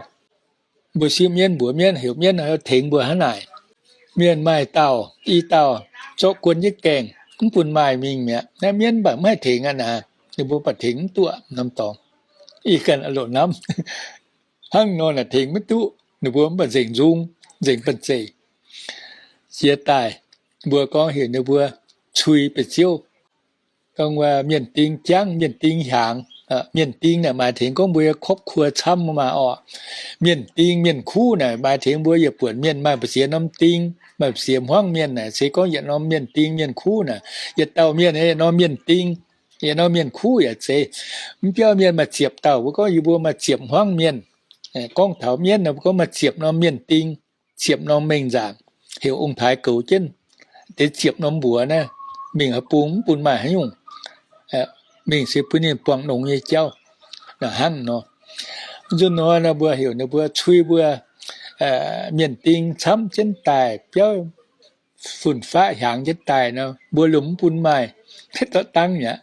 Mbuo sipv mienv, mbuox mienv, heuc mienv tengx mbuo hnangv naaic. Mienh maaih dauh, i dauh zorqv guon jienv gaengh, mv bun maaih mingh mi'aqv. Naaiv mienv mv baac mv haih tengx aqv naaic. ninh mbuo mv baac tengx mv duqv norm dorngx. Ih ganh loz-hnamv hnangv nor naaic tengx maiv duqv, ninh mbuo mv baac nzengc nzung, nzengc banh zeic. Jiex daaih, mbuo gorngv heuc ninh mbuo cui ba'ziouv. Gorngv wuov mienh ding jangv, mienh ding hiaangx. Mienh ding naaic maaih tengx gorngv mbuo nyei ครอบครัว camv maah orqc. Mienh ding mienh kuv naaic maaih tengx mbuo yietc buonc mienh maaih mbu'ziex norm ding, maaih mbu'ziex hmuangv mienh naaic se gorngv yietc norm mienh ding mienh kuv naaic. Yietc dauh mienh yietc norm mienh ding, yietc norm mienh kuv yaac zeiz. Mv biauv mienh maaih ziepc dauh, mbuo gorngv yie mbuo maaih ziepc hmuangv mienh. Gorngv taux mienv naaic mbuo gorngv maaih ziepc norm mienh ding, ziepc norm mengh nzaangc, heuc ong-taaix goux jienv deix ziepc norm mbuox naaiv, mingh haaix bung mv bun maaih haaix nyungc. Mingh se bun ninh buangh nongx nyei jauv. Hnangv nor, nzunc hnoi nor mbuo heuc ninh mbuo cui mbuo mienh ding camv jienv daaih, biauv fun-faqv hiaangx jienv daaih nor, mbuo lomh mv bun maaih, dorh dangv mi'aqv.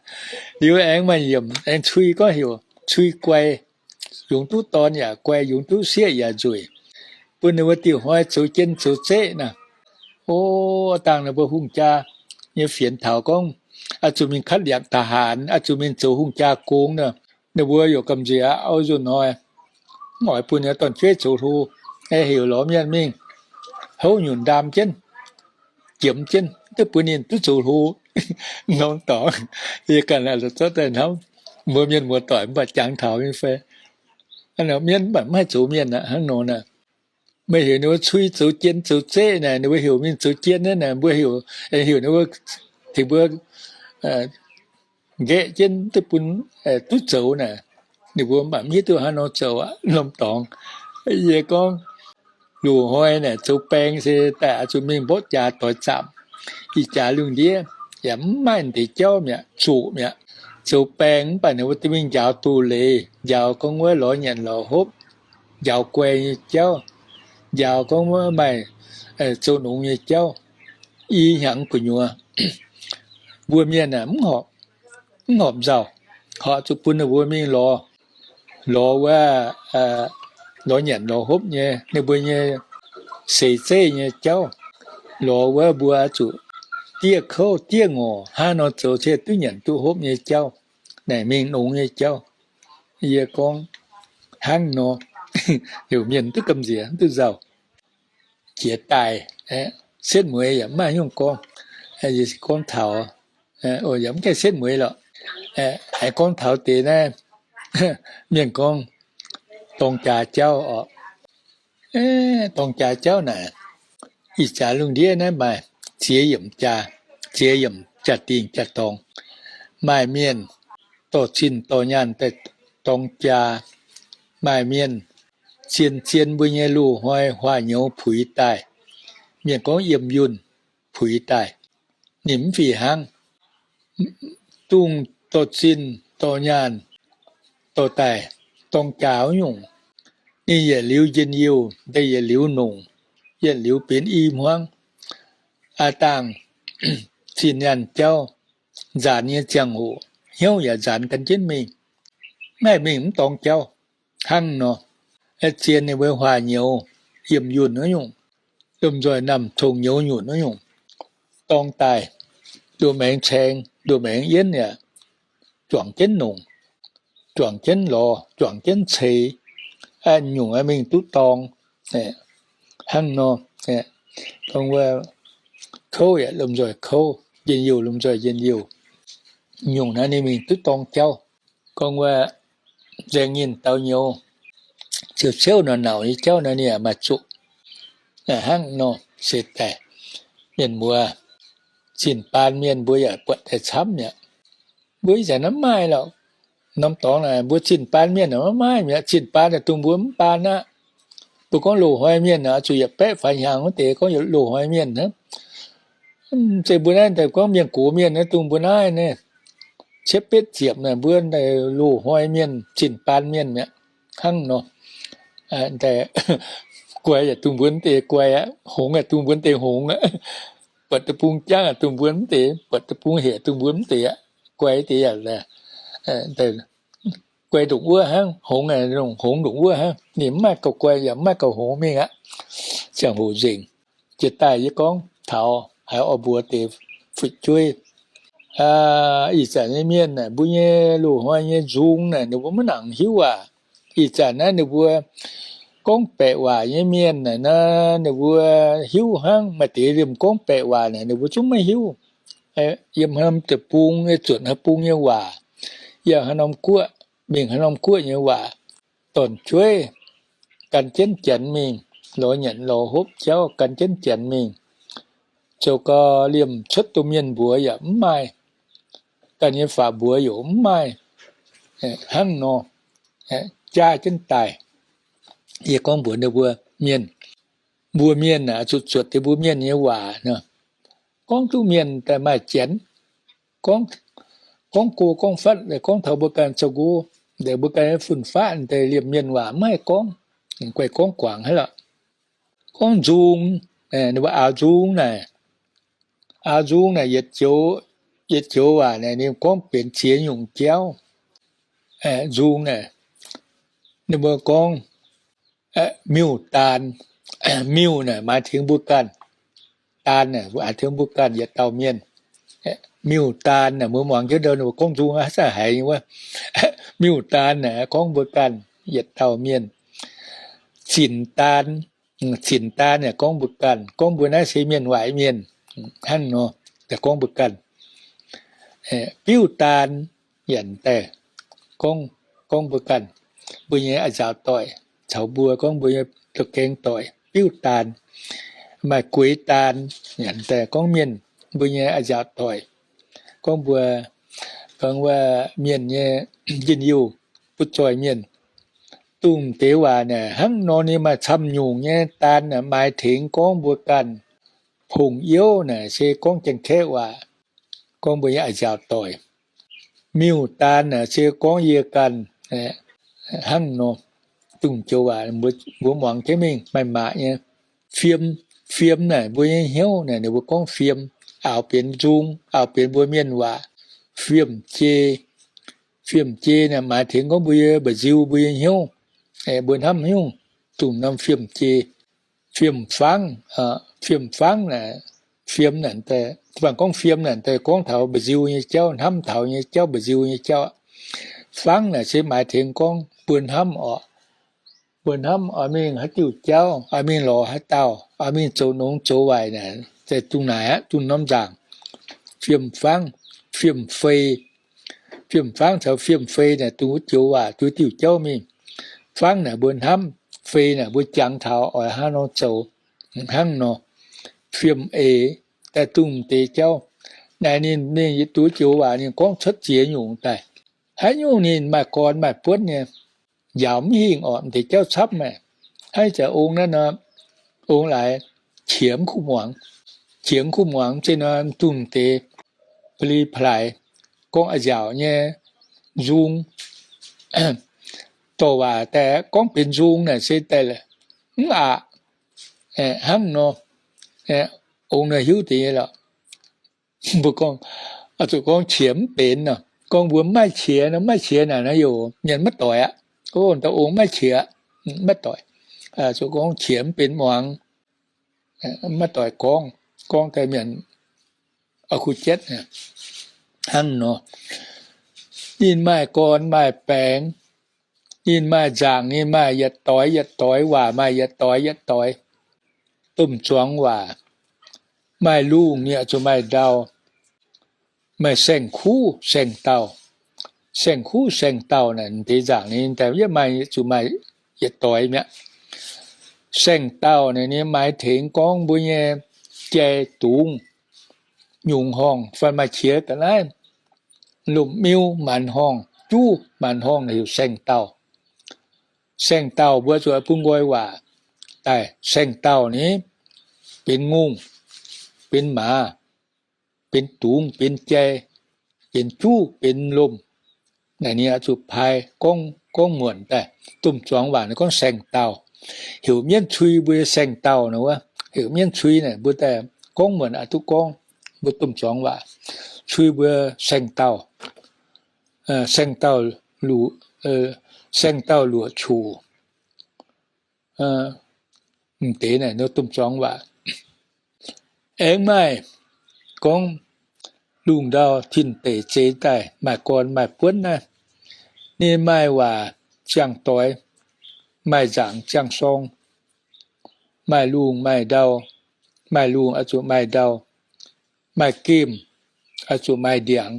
Liuz aengx maaih yiemc aengx cui gorngv heuc cui guai, yungz duqv dorn yaac guai, yungz duqv sieqv yaac nzueic, bun ninh mbuo diuh hnoi zoux jien zoux zeqv naaic. O, dangh ninh mbuo hungh jaa nyei fienx taux gorngv, oix zuqc mingh คัดเลือกทหาร, oix zuqc mingh zoux hungh jaa gong nor, ninh mbuo yaac gamh nziex aqv. O, nzunc hnoi mv oix bun ninh dorn-jueiv zoux hlo, heuc lorz mienh mingh houv nyunc ndaam jienv, jiemx jienv, duqv bun ninh duqv zoux hlo. Norm dorngx, yie ganh zorqv daaih hnamv, mbuo mienh muoz-doic mv baac jangx taux nyei fai? Mienv mv baac mv haih zoux mienh aqv, hnangv nor naaic. Meih heuc ninh mbuo cui zoux jien zoux zeqv naaic, ninh mbuo heuc mingh zoux jien naaiv naaic, mbuo heuc, heuc ninh mbuo, tengx mbuo nqaeqv jienv duqv bun, duqv zoux naaic, ninh mbuo mv baac mv hiuv duqv hnangv nor zoux aqv, norm dorngx. Yie gorngv, loz-hnoi naaic zoux baeng se daaih oix zuqc mingh mborqv jaax doix zaamc. Ih jaax lungh ndiev yaac mv maaih deix jauv mi'aqv, zuqc mi'aqv. Zoux baeng mv baac ninh mbuo duqv mingh njaaux doz-leiz, njaaux gorngv wuov lorz nyanc lorz hopv, njaaux guai nyei jauv, njaaux gorngv wuov maaih zoux nongx nyei jauv. I hnyangx gu'nyuoz mbuo mienh aah, mv horpc nzauh, horpc zuqc bun ninh mbuo mingh lorz, lorz wuov, lorz nyanc lorz hopv nyei, ninh mbuo nyei seix zeiv nyei jauv, lorz wuov mbuo oix zuqc diev kouv diev ngorc hnangv nor zoux se duqv nyanc duqv hopv nyei jauv. Naaic mingh nongx nyei jauv. Yie gorngv hnangv nor, heuc mienh duqv gamh nziex duqv nzauh. Jiex daaih, setv mueiz yaac mv maaih nyungc gorngv. Yie gorngv taux, yaac mv gaengh setv mueiz lorqc. Aengx gorngv taux deix naaiv, mienh gorngv dorng jaax jauv oc. Dorng jaax jauv naaic, ih jaax lungh ndiev naaiv maaih ziex yiemc jaax, ziex yiemc jaa-dingh jaa-dorngx. Maaih mienh dorh zinh dorh nyaanh daaih dorng jaax. Maaih mienh zien-zien mbuo nyei loz-hnoi huaax nyouz puix daaih. Mienh gorngv yiem yunh puix daaih. Ninh mv fih hnangv. Dongh dorh zinh dorh nyaanh dorh daaih dorng jaax wuov nyungc, ninh yietc liuz njien-youh, da'yietc liuz nongc, yietc liuz benx i hmuangv. Aav dangh zinh nyaanh jauv nzaanx nyei ziangh hoc, hnyouv yaac nzaanx gan jienv mingh. Mv haih mingh mv dorng jauv hnangv nor. Zien ninh mbuo huaax nyouz, yiem yunh wuov nyungc, lomh nzoih naamh tongx nyouz nyunc wuov nyungc, dorng daaih nduqc maengx caeng nduqc maengx yienv yaac juangc jienv nongc, juangc jienv lorz, juangc jienv ceix, nyungc aeqv mingh duqv dorng. Hnangv nor, gorngv wuov kouv yaac lomh nzoih kouv, njien-youh lomh nzoih njien-youh, nyungc naaiv ninh mingh duqv dorng jauv. Gorngv wuov nzaeng nyinh daux nyouz, ciouv-ciouv nauc-nauc nyei jauv naaiv ninh yaac maaih zuqc. Hnangv nor se daaih, mienh muoz, zinh baan mienh mbuo yaac buatc daaih camv mi'aqv. Mbuo ih zanc mv maaih lorqc. Norm dorngx naaic mbuo zinh baan mienh maiv maaih mi'aqv. Zinh baan naaic dongh mbuo mv baan aqv. Mbuo gorngv loz-hnoi mienh naaic zuqc yietc baeqv faix hnyangx wuov deix gorngv loz-hnoi mienh hnangv. Zeiz mbuo naaiv daaih gorngv mienh gox mienh naaiv dongh mbuo naaiv naaiv, cietv betv ziepc naaic mbuo daaih loz-hnoi mienh, zinh baan mienh mi'aqv. Hnangv nor, guai yaac dongh mbuo deix guai aqv, hngongx yaac dongh mbuo deix hngongx aqv, buatc deic-bung jangv yaac dongh mbuo deix, buatc deic-bung hec dongh mbuo deix aqv. Guai deix yaac guai ndongc wuov hnangv, hngongx, hngongx ndongc wuov hnangv. Ninh mv maaih gauh guai yaac mv maaih gauh hngongx mingh aqv. Ziangh hoc nzengc. Jiex daaih yie gorngv taux haiz oix mbuox deix fu'jueiv, Ih zanc nyei mienh naaic, mbuo nyei loz-hnoi nyei nzung naaic, ninh mbuo maiv nangc hiuv aac. Ih zanc naaiv ninh mbuo gorngv baeqc waac nyei mienh naaic nor, ninh mbuo hiuv hnangv. Maaih deix liemh gorngv baeqc waac naaic, ninh mbuo zungv maiv hiuv. Yiem haaix norm deic-bung nyei, zuotc haaix bung nyei waac, yiem haaix norm guoqv, mingh haaix norm guoqv nyei waac, dorn-jueiv gan jienv janx mingh, lorz nyanc lorz hopv jauv gan jienv janx mingh. Zoux gau liemh cuotv domh mienh mbuox yaac mv maaih, ganh nyei faatv mbuox yaac mv maaih, hnangv nor, jaav jienv daaih. Yie gorngv mbuox ninh mbuo mienh, mbuo mienh aah, zuqc zuotc deix mbuo mienh nyei waac nor, gorngv duqv mienh daaih maaih janx, gorngv go gorngv fatv, gorngv taux mbuo ganh zoux nqox, mbuo ganh fun-faqv deix liemh mienh waac mv haih gorngv, guaih gorngv guangc haic lorqc. Gorngv nzung, ninh mbuo aaux nzung naaic, aaux nzung naaic, yietc joux waac naaic ninh gorngv benx ziex nyungc jauv. Nzung naaic, ninh mbuo gorngv miuc-daan. Miuc naaic maaih tengx mbuo ganh, daan naaic maaih tengx mbuo ganh yietc dauh mienh. Miuc-daan naaic mbuo muangx jienv ndau ninh mbuo gorngv nzung haaix zanc haiz nyei wuov. Miuc-daan naaic gorngv mbuo ganh yietc dauh mienh. Zinc daan, zinc daan naaic gorngv mbuo ganh, gorngv mbuo naaiv se mienh waaic mienh hnangv nor, gorngv mbuo ganh. Biuv daan yaac daaih gorngv mbuo ganh, mbuo nyei a'nzaaux doic caux mbuo gorngv mbuo nyei doic gaeng doic. Biuv daan, maaih gueix daan yaac daaih gorngv mienh, mbuo nyei a'nzaaux doic, gorngv mbuo, gorngv wuov mienh nyei njien-youh, butv-zoih mienh. Dongh deix waac naaic hnangv nor ninh maaih camv nyungc nyei daan naaic maaih tengx gorngv mbuo ganh. Pongx-youv naaic se gorngv Janx-Kaeqv waac, gorngv mbuo nyei a'nzaaux doic. Miuc daan naaic se gorngv yie ganh hnangv nor. Dongh joux waac mbuo muangx jienv mingh maaih maac nyei. Fiem, fiem naaic mbuo nyei hnyouv naaic ninh mbuo gorngv fiem, aaux benx nzung, aaux benx mbuo mienh waac. Fiem-jei, fiem-jei naaic maaih tengx gorngv mbuo nyei mba'nziu, mbuo nyei hnyouv, mbuo hnamv hnyouv, dongh norm fiem-jei. Fiem-fangv, fiem-fangv naaic, fiem naaic daaih, gorngv fiem naaic daaih gorngv taux mba'nziu nyei jauv, hnamv taux nyei jauv, mba'nziu nyei jauv. Fangv naaic se maaih tengx gorngv mbuo hnamv oc, mbuo hnamv oix mingh haaix diuh jauv, oix mingh lorz haaix dauh, oix mingh zoux nongx zoux waaic naaic, dongh naaic aqv, dongh norm nzaangc. Fiem-fangv, fiem-fei, fiem-fangv caux fiem-fei naaic dongh wuov joux waac, dongh diuh jauv mingh. Fangv naaic mbuo hnamv, fei naaic mbuo jangx taux oix haaix nor zoux, hnangv nor. Fiem-eix daaih dongh deix jauv. Naaic ninh, ninh yietc duqv joux waac ninh gorngv cuotv ziex nyungc daaih. Haaix nyungc ninh maaih gorn maaih buonv nyei, njaaux mv hingh orqc, deix jauv camv maah. Haaix zanc ong naaiv nor, ong laaix qiex mv kuv muangx, qiex mv kuv muangx, zeiz nor dongh deix pa'li pa'laaix gorngv a'nziaauc nyei nzung, dorh waac daaih gorngv benx nzung naaic se daaih mv aqc, hnangv nor, ong naaic hiuv deix nyei lorqc. Mbuo gorngv, zuqc gorngv qiex mv benx nor, gorngv mbuo mv maaih qiex nor, mv maaih qiex naaic nor, youc mienh maiv doic aqv. O, dauh ong maiv qiex, maiv doic. Zuqc gorngv qiex mv benx muangx, maiv doic gorngv, gorngv daaih mienh oix kuh jatv hnangv nor. Ninh maaih gorn maaih baengx, ninh maaih nzaangc, ninh maaih yietc doix yietc doix waac, maaih yietc doix yietc doix domh zuangx waac. Maaih lungh ninh zuqc maaih ndau, maaih saeng-kuv saeng-dauh. Saeng-kuv saeng-dauh naaic deix nzaangc ninh daaih yie maaih zuqc maaih yietc doix mi'aqv. Saeng-dauh naaic ninh maaih tengx gorngv mbuo nyei jai dungz, nyungc horngh fai maaih qiex ga'naaiv, lomh miuv maanz horngh, juv maanz horngh heuc saeng-dauh. Saeng-dauh mbuo zuqc bun nqoi waac daaih. Saeng-dauh ni, benx ngongh, benx maaz, benx dungz, benx jai, benx juv, benx lomh. Naaic ninh oix zuqc paaiv gorngv, gorngv muonc daaih. Domh zuangx waac ninh gorngv saeng-dauh. Heuc mienv cui mbuo nyei saeng-dauh nor wuov. Heuc mienv cui naaic mbuo daaih gorngv muonc oix duqv gorngv mbuo domh zuangx waac. Cui mbuo saeng-dauh, saeng-dauh luoqc, saeng-dauh luoqc cuqc. M'deix naaic domh zuangx waac. Aengx maaih gorngv lungh ndau tin-deic zeix daaih maaih gorn maaih buonv naaiv, ninh maaih waac ziangh doix, maaih nzaangc ziangh sorng, maaih lungh maaih ndau, maaih lungh oix zuqc maaih ndau, maaih gemh oix zuqc maaih ndiangx,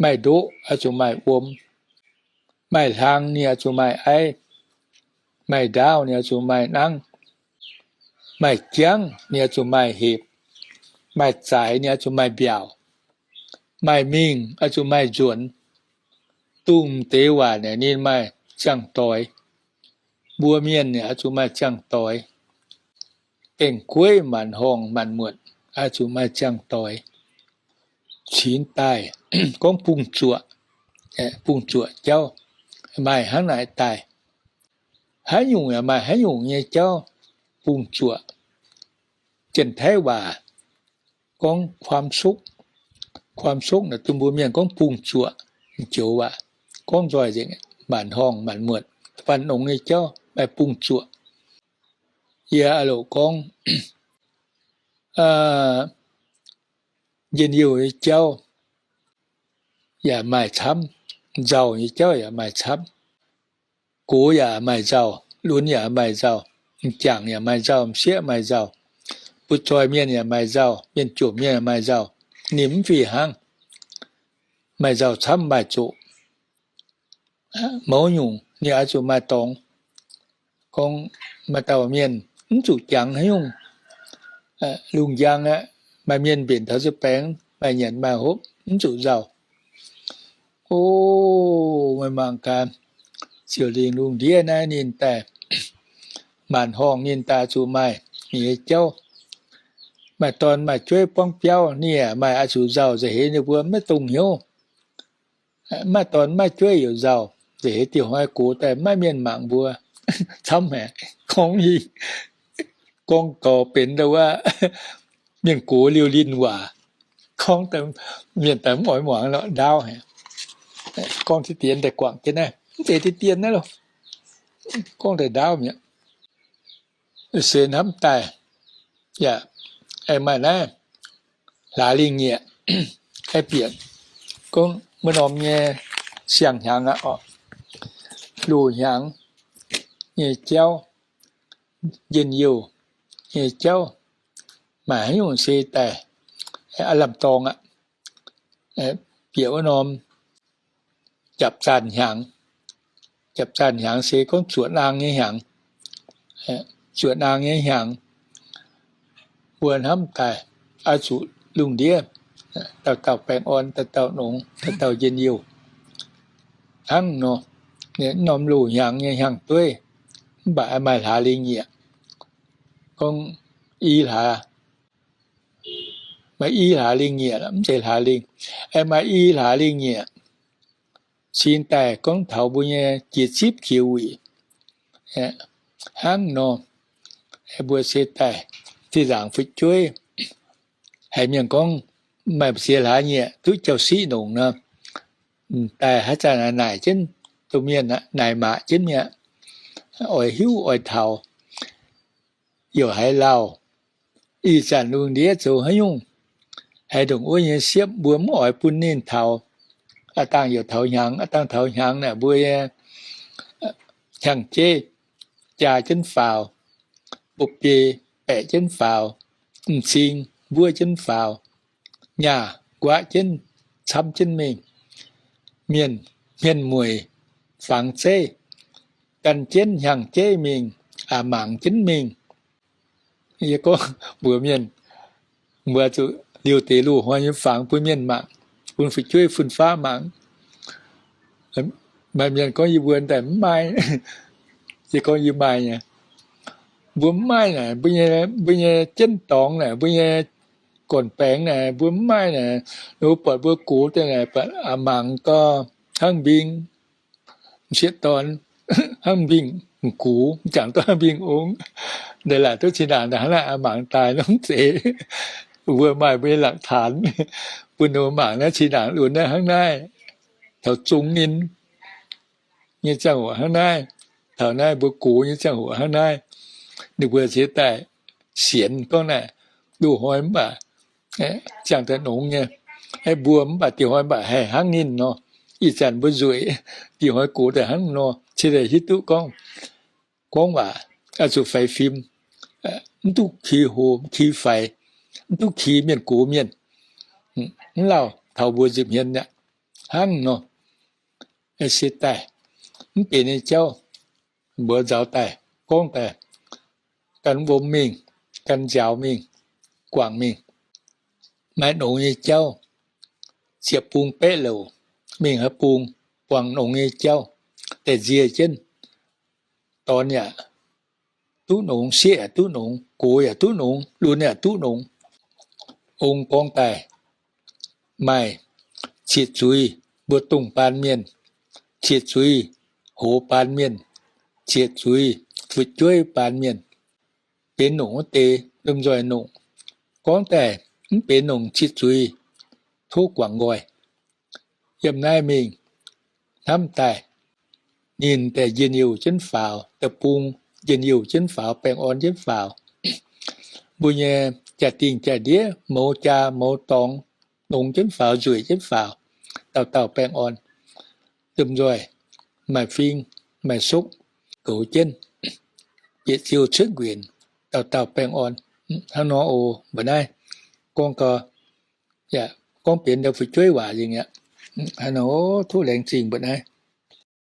maaih ndoqv oix zuqc maaih wuom, maaih hlang ninh oix zuqc maaih aiv, maaih ndaauv ninh oix zuqc maaih nangv, maaih jangv ninh oix zuqc maaih hepc, maaih zaaix ninh oix zuqc maaih mbiaauc, maaih mingh oix zuqc maaih nzuonx. Dongh deix waac naaic ninh maaih ziangh doix. Mbuo mienh oix zuqc maaih ziangh doix. Gaeng-gueiv maanc horngh maanc muotc oix zuqc maaih ziangh doix. Cingx daaih gorngv bungx-zuoqc, bungx-zuoqc jauv maaih hnangv naaic daaih. Haaix nyungc yaac maaih haaix nyungc nyei jauv, bungx-zuoqc. Janx-Taiv waac gorngv ความสุข, ความสุข naaic dongh mbuo mienh gorngv bungx-zuoqc. Joux waac gorngv nzoih nzengc, maanc horngh maanc muotc, faanh nongx nyei jauv maaih bungx-zuoqc. Yie aah loc gorngv, njien-youh nyei jauv yaac maaih camv, nzauh nyei jauv yaac maaih camv. Gox yaac maaih nzauh, lunx yaac maaih nzauh, m'jangc yaac maaih nzauh, m'sieqv maaih nzauh, butv-zoih mienh yaac maaih nzauh, mienh jomc mienh yaac maaih nzauh. Ninh mv fih hnangv, maaih nzauh camv maaih zoqc. Mouz nyungc ninh oix zuqc maaih dorngx. Gorngv maaih dauh mienh mv zuqc jangx haaix nyungc, lungh njang aqv, maaih mienh mbenc taux se baengx, maaih nyanc maaih hopv, mv zuqc nzauh. O, meih mangc gaax, ziouc lingc lungh ndiev naaiv ninh daaih, maanc horngh ninh daaih zuqc maaih nyei jauv. Maaih dorn maaih jueiv buangv biauv, ninh yaac maaih oix zuqc nzauh nza'heix ninh mbuo maiv dongh hnyouv. Maaih dorn maaih jueiv yaac nzauh, nza'heix diuh hnoi gox daaih maiv mienh mangc mbuo. Camv haic, gorngv, gorngv gaux benx da'wuov mienh gox liuh linh waac. Gorngv mienh daaih mv oix muangx lorqc, ndaauv haic. Gorngv deix dien daaih guangc jienv naaiv, mv zeiz deix dien naaiv loh. Gorngv daaih ndaauv mi'aqv. Se hnamv daaih yaac aengx maaih naaiv hlaax lingh nyieqc, aengx bieqc gorngv wuov norm nyei siang-hnyangx aqv orqc, loz-hnyangx nyei jauv, njien-youh nyei jauv, maaih haaix nyungc se daaih aav lamh dorngx aqv. Bieqc wuov norm japc zaanh hnyangx. Japc zaanh hnyangx se gorngv zuoqc naang nyei hnyangx. Zuoqc naang nyei hnyangx, mbuo hnamv daaih oix zuqc lungh ndiev, dauh dauh baengh orn, dauh dauh nongx, dauh dauh njien-youh. Hnangv nor, norm loz-hnyangx nyei hnyangx-dueiv, mv baac maaih hlaax lingh nyieqc. Gorngv i hlaax, maaih i hlaax lingh nyieqc, mv zeiz hlaax lingh, aengx maaih i hlaax lingh nyieqc. Cingx daaih gorngv taux mbuo nyei jiex zipv jiex wuic hnangv nor, mbuo se daaih zinh nzaangc fu'jueiv, haiz mienh gorngv maaih ziex hlaax nyieqc duqv jauv-siqv nongc nor, daaih haaix zanc naaic jienv domh mienh, naaic maac jienv mi'aqv, oix hiuv oix taux. Youc haiz lauh, ih zanc lungh ndiev zoux haaix nyungc, haiz ndongc wuov nyei siepv mbuo mv oix bun ninh taux. Aav dangh youc taux hnyangx, aav dangh taux hnyangx naaic mbuo nyei hnyangx-jeiv jaa jienv faaux, mbopv-bie baeqc jienv faaux, m'zing mbuov jienv faaux, nyaah nquaqv jienv camv jienv mingh. Mienh hmien mueic fangx zeiv gan jienv hnyangx-jeiv mingh, aax mangc jienv mingh. Yie gorngv mbuox mienh, mbuo zuqc liuz deix loz-hnoi nyei fangx bun mienh mangc, bun fu'jueiv fun-faqv mangc. Maaih mienh gorngv yie mbuo daaih mv maaih. Yie gorngv yie maaih nyei. Mbuo mv maaih naaic, mbuo nyei, mbuo nyei jienv dorngx naaic, mbuo nyei gorn-baengx naaic, mbuo mv maaih naaic. Mbuo buatc mbuo gox daaih naaic, buatc aax mangc gau, hnangv mbing m'sieqv dorn, hnangv mbing m'gux, mv jangx duqv hnangv mbing ong. Ndaaih laaic duqv zinh ndaangc hnangv naaiv aax mangc daaih nor mv zeiz. Mbuo maaih mbuo nyei หลักฐาน bun ninh mbuo mangc naaiv zinh ndaangc lunx naaiv hnangv naaiv, taux zungx ninh nyei ziangh hoc hnangv naaiv, taux naaiv mbuo gox nyei ziangh hoc hnangv naaiv. Ninh mbuo ziex daaih sienx gorngv naaic, loz-hnoi mv baac ziangh daaih nongx nyei. Mbuo mv baac dieh hnoi mv baac haih hnangv ninh nor. Ih zanc mbuo nzueic, dieh hnoi gox daaih hnangv nor, cingx daaih hiuv duqv gorngv, gorngv waac oix zuqc faix fim, mv duqv ki hoc ki faix, mv duqv ki mienh gox mienh. Mv lauh taux mbuo nzipc hmien aqv, hnangv nor. Se daaih mv benx nyei jauv, mbuo nzaaux daaih, gorngv daaih, gan wuom mingh, gan nziaaux mingh, guangc mingh. Maaih nongx nyei jauv, ziepc bung beqv louc, mingh haaix bung buangh nongx nyei jauv, daaih nzie jienv. Dorn yaac duqv nongx, sieqv yaac duqv nongx, gox yaac duqv nongx, lunx yaac duqv nongx. Ong gorngv daaih, maaih cieqv zuiz mbuo dongh baan mienh, cieqv zuiz hoz baan mienh, cieqv zuiz fu'jueiv baan mienh, benx nongc wuov deix lomh nzoih nongc. Gorngv daaih mv benx nongc cieqv zuiz, tov guangc nqoi. Yiem naaiv mingh hnamv daaih, ninh daaih njien-youh jienv faaux, deic-bung njien-youh jienv faaux, baengh orn jienv faaux. Mbuo nyei jaa-dingh jaa-ndiev mouz jaa mouz dorngx longx jienv faaux, nzueic jienv faaux, dauh dauh baengh orn. Lomh nzoih maaih fing maaih sokv goux jienv, bieqc ziouc cuotv nquenc, dauh dauh baengh orn. Hnangv nor oc. Mbuo naaiv gorngv gau, yaac gorngv benx ndau fu'jueiv waac nzengc aqv. Hnangv nor oc. Tov laengz zingh mbuo naaiv.